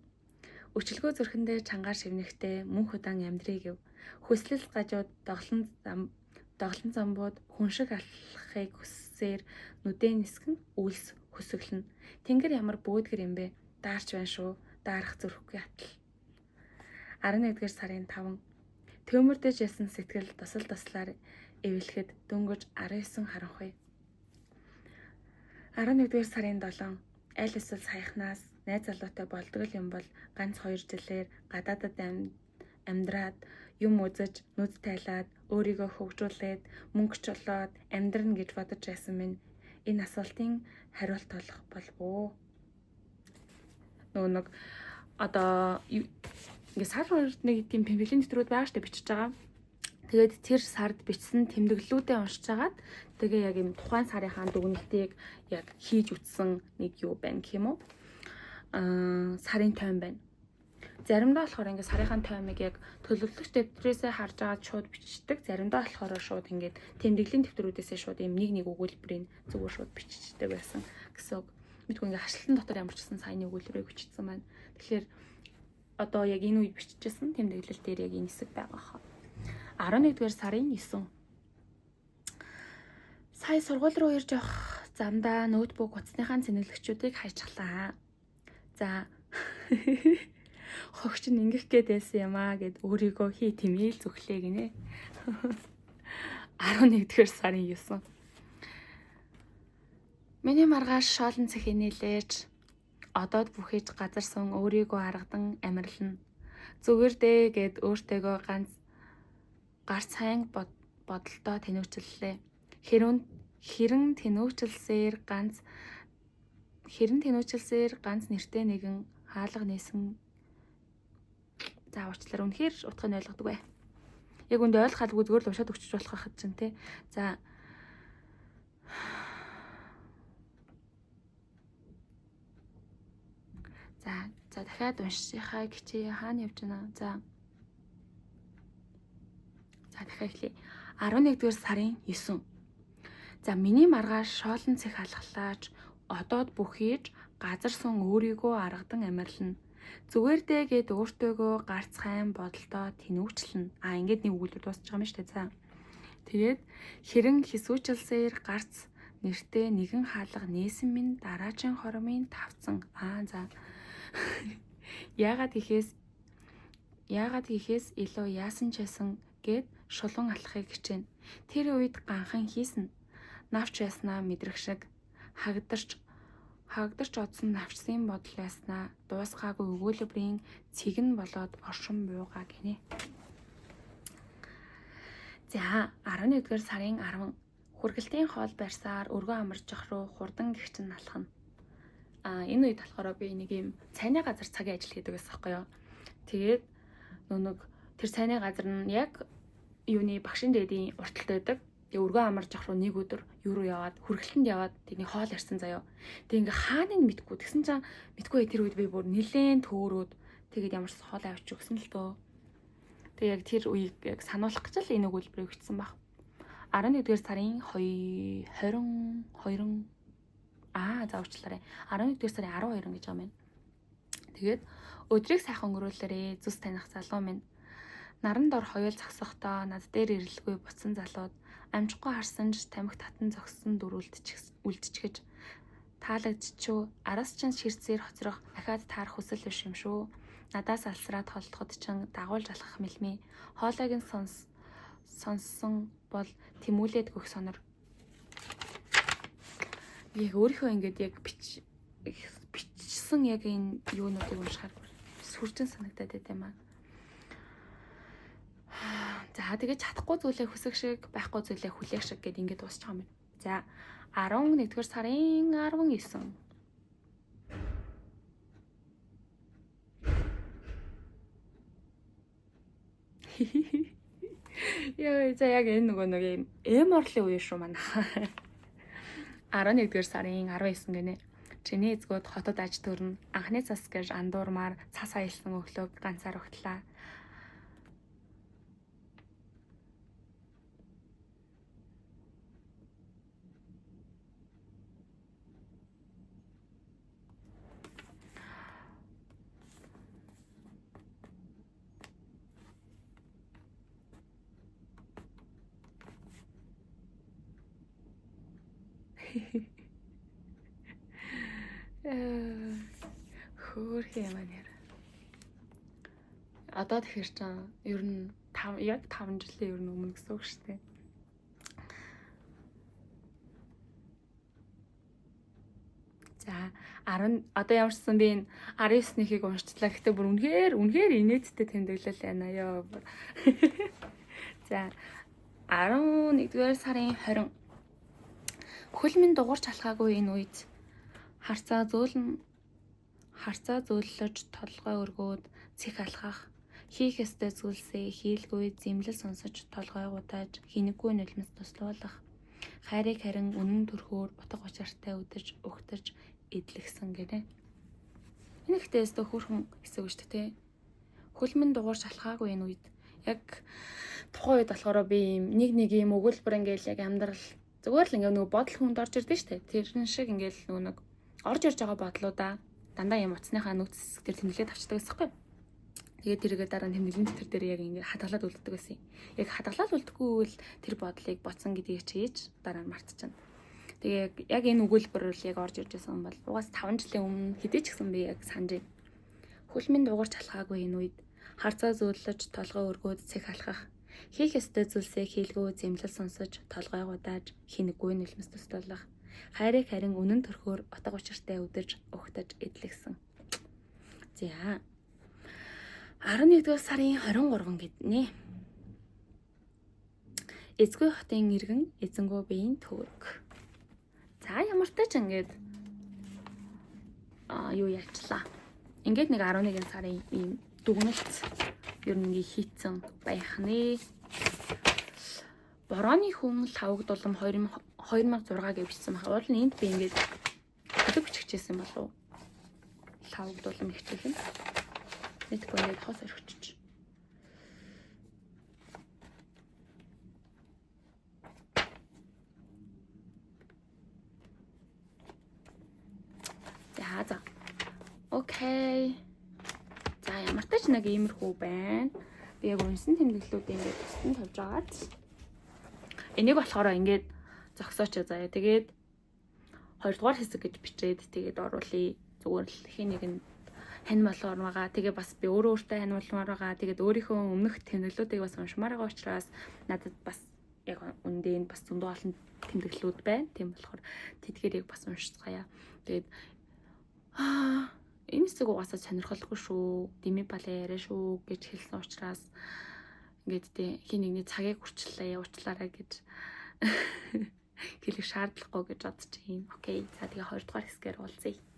S1: өчлөгөө зүрхэндээ чангаар шивнэхтэй мөн худаан амьдрий гэв. Хүслэл гажууд доглон замбууд хүн шиг алхахыг хүссээр нүдэн нисгэн үйлс хөсөглөнө. Тэнгэр ямар бөөдгөр юм бэ? Даарч байна шүү. Даарах зүрхгүй атал. 11-р сарын 5 төмөрдөж ясан сэтгэл тусал туслаар эвлэхэд дөнгөж 19 харанхуй. 11-р сарын 7 аль эсвэл саяхнаас найз залуутай болдгол юм бол ганц 2 жилээр гадаадад амьдраад юм үзэж нүд тайлаад өөрийгөө хөгжүүлээд мөнгө чолоод амьдрна гэж бодож байсан минь энэ асуултын хариулт олох болов уу? Нөгөө нэг одоо ингээ сар хоёрт нэг тийм тэмдэглэлийн нэвтрүүд байгаа штэ бичиж байгаа. Тэгээд тэр сард бичсэн тэмдэглэлүүдээ уншиж хагаад тэгээ яг юм тухайн сарынхаа дүгнэлтийг яг хийж үтсэн нэг юу байна гэх юм уу? Сарын тойм байна. Заримдаа болохоор ингээ сарынхаа тоймыг яг төлөвлөгч дэвтрээсээ харж агаад шууд бичдэг. Заримдаа болохоор шууд ингээд тэмдэглэлийн дэвтрүүдээсээ шууд ийм нэг нэг өгүүлбэрийг зүгээр шууд биччихдэг байсан гэсэн үг. Мэдгүй ингээ хашлтан дотор ямар ч гэсэн саяны өгүүлбэрийг бичсэн байна. Тэгэхээр одоо яг энэ үед биччихсэн тэмдэглэл дээр яг энэ хэсэг байгаа хаа. 11-р сарын 9. Сая сургууль руу ирж явах замдаа ноутбук утасныхаа цэнэглэгчүүдийг хайчглаа. За хогч нь ингэх гээд байсан юм аа гэд өөрийгөө хий тэмээл зүхлээ гинэ. 11-р сарын 9. Миний маргааш шоолон цэх инээлээж одоод бүхэж газар сун өөрийгөө аргадан амирлна. Зүгээр дээ гэд өөртөөгөө ганц гарц сайн бодолтой тэнүүчлэлээ. Хэрэн тэнүүчлсээр ганц нэртэй нэгэн хаалга нээсэн. За уучлаарай, үнэхээр утгыг нь ойлгодог бай. Яг үндэ ойлгохалгүй зүгээр л уншаад өгчөж болох байхад чинь те. За За дахиад уншихаа хичээе. Хаана явж байна? За дахиад эхлэе. 11-р сарын 9. За миний маргааш шоолон цэх алхалаач одоод бүхийж газар сун өөрийгөө аргадан амирлна. Зүгээр дээ гэд өөртөөгөө гарц хайн бодолтой тэнүүчлэнэ. А ингээд нэг өгүүлбэр дуусчих юм шүү дээ. За. Тэгээд хэрэн хисүүчлсээр гарц нэртэй нэгэн хаалга нээсэн минь дараачин хормын тавцан. Аа за. Яагаад гэхээс илүү яасан ч байсан гэд шулуун алхахыг хичээнэ. Тэр үед ганхан хийсэн. Навч яснаа мэдрэх шиг хагдарч одсон навчсын бодол яснаа дуусгаагүй өгүүлбэрийн цэг нь болоод оршин буугаа гинэ. За 11-р сарын 10 хүргэлтийн хоол барьсаар өргөн амаржих руу хурдан гэгчин налхна. Энэ үед болохоор би нэг юм цайны газар цагийн ажил хийдэг байсан байхгүй юу. Тэгээд нэг тэр цайны газар нь яг юуны багшин дээдийн урталт байдаг. Тэгээ өргөн амаржих руу нэг өдөр юу руу яваад хүргэлтэнд яваад тэрний хоол ярьсан заяо. Тэгээ ингээ хааныг мэдгүй. Тэгсэн чинь мэдгүй тэр үед би бүр нилээн төөрөөд тэгээд ямар ч хоол авчиж өгсөн л дөө. Тэгээ яг тэр үеийг яг сануулах гэж л энэ өгүүлбэрийг бичсэн баг. 11-р сарын 2 22 за уучлаарай. 11-р сарын 12 гэж байгаа юм байна. Тэгээд өдрийг сайхан өнгөрүүлээрээ зүс таних залуу минь. Наран дор хоёул зогсохдоо над дээр ирэлгүй буцсан залууд амжихгүй харсан ч тамхи татан зогссон дүр үлдчихэж таалагдчихв. Араас чинь ширцээр хоцрох ахаад таарах хүсэл биш юм шүү. Надаас алсраад холдоход чинь дагуулж алхах мэлмий. Хоолойг нь сонссон бол тэмүүлээд гөх сонор. Би яг өөрийнхөө ингээд яг бичсэн яг энэ юунуудыг уншихаар сүржин санагдаад байт юм аа. За тэгээд чадахгүй зүйлээ хүсэх шиг, байхгүй зүйлээ хүлээх шиг гэд ингээд дуусчих юм байна. За 11-р сарын 19. Яа, за яг энэ нөгөө нэг юм эм орлын үе шүү манайха. 11-р сарын 19 гинэ. Чиний эзгүүд хотод аж төрнө. Анхны цас гэж андуурмаар цас аялсан өглөөг ганцаар угтлаа. Хөөрхөн юм аа нэр. Одоо тэгэхээр чинь ер нь 5 яг 5 жилийн ер нь өмнө гэсэн үг шүү дээ. За 10 одоо ямар ч сан би энэ 19-нийг уншчлаа. Гэтэ бүр үнэхээр инээдтэй тэмдэглэл байна ёо. За 11-р сарын 20. Хөл минь дугуйрч алхаагүй энэ үед харцаа зөөллөж толгой өргөөд цэх алхах, хийх ёстой зүйлсээ хийлгүй зэмлэл сонсож толгой гудааж хинэггүй нулимс туслуулах, хайрыг харин үнэн төрхөөр утга учиртай үдэж өгтөж эдлэгсэн гэнэ. Энэ ихтэй өстө хөөрхөн хэсэг шүү дээ. Хөл минь дугуйрч алхаагүй энэ үед яг тухайн үед болохоор би ийм нэг юм өгүүлбэр ингээл яг амьдрал зүгээр л ингээ нөгөө бодол хүнд орж ирдэ штэ. Тэрэн шиг ингээл нөгөө нэг орж ирж байгаа бодлуудаа дандаа юм утасныхаа нөөц хэсэг дээр тэмдэглээд авчдаг байсан хгүй. Тэгээд тэргээ дараа нь тэмдэглэлийн дэвтэр дээр яг ингээ хадгалаад үлддэг байсан юм. Яг хадгалаад үлдэхгүй бол тэр бодлыг бодсон гэдгийг чийж дараа нь мартчихна. Тэгээ яг энэ өгүүлбэр бол яг орж ирж байсан бол угаас 5 жилийн өмнө хэдий ч гэсэн би яг санаж байна. Хөл минь дугуйрч алхаагүй энэ үед харцаа зөөллөж толгой өргөөд цэх алхах, хийх ёстой зүйлсээ хийлгүй зэмлэл сонсож толгой гудааж хинэггүй нулимс туслуулах, хайрыг харин үнэн төрхөөр утга учиртай үдэж угтаж эдлэгсэн. За 11-р сарын 23 гэднэ. Эзгүй хотын иргэн эзэнгүү биеийн төвөрг. За ямар ч тач ингээд юу ярьчлаа. Ингээд нэг 11 сарын ийм дүгнэлт ер нь ингээ хийцэн байх нэ. Борооны хүн лавг дулам 2006 гэж бичсэн байна. Уул нь энд би ингээд хөдөг бичихжсэн болов уу? Лавг дулам хичээх юм. Нийтгүй ингээд хос орхичиж. За. Окей. За ямар ч нэг иймэрхүү байна. Би яг унсан тэмдэглэлүүдээ ингээд тусдан тавьж агаад. Энийг болохоор ингээд зогсооч заяа. Тэгээд 2 дугаар хэсэг гэж бичээд тэгээд оруулъя. Зүгээр л хин нэг нь хань болоор байгаа. Тэгээ бас би өөрөө өөртөө хань болмоор байгаа. Тэгээд өөрийнхөө өмнөх тэмдэглэлүүдийг бас уншмаар байгаа учраас надад бас Яг үндэ энд бас зөндөө олон тэмдэглэлүүд байна. Тийм болохоор тэдгэрийг бас уншицгаая. Тэгээд энэ хэсэг угаасаа сонирхолгүй шүү. Деми балаа яриа шүү гэж хэлсэн учраас ингээд тэ хин нэгний цагийг хүрчлээ уучлаарай гэж хэлэх шаардлагагүй гэж бодож байна. Okay. За, тэгээ 2 дугаар хэсгээр уулзъя.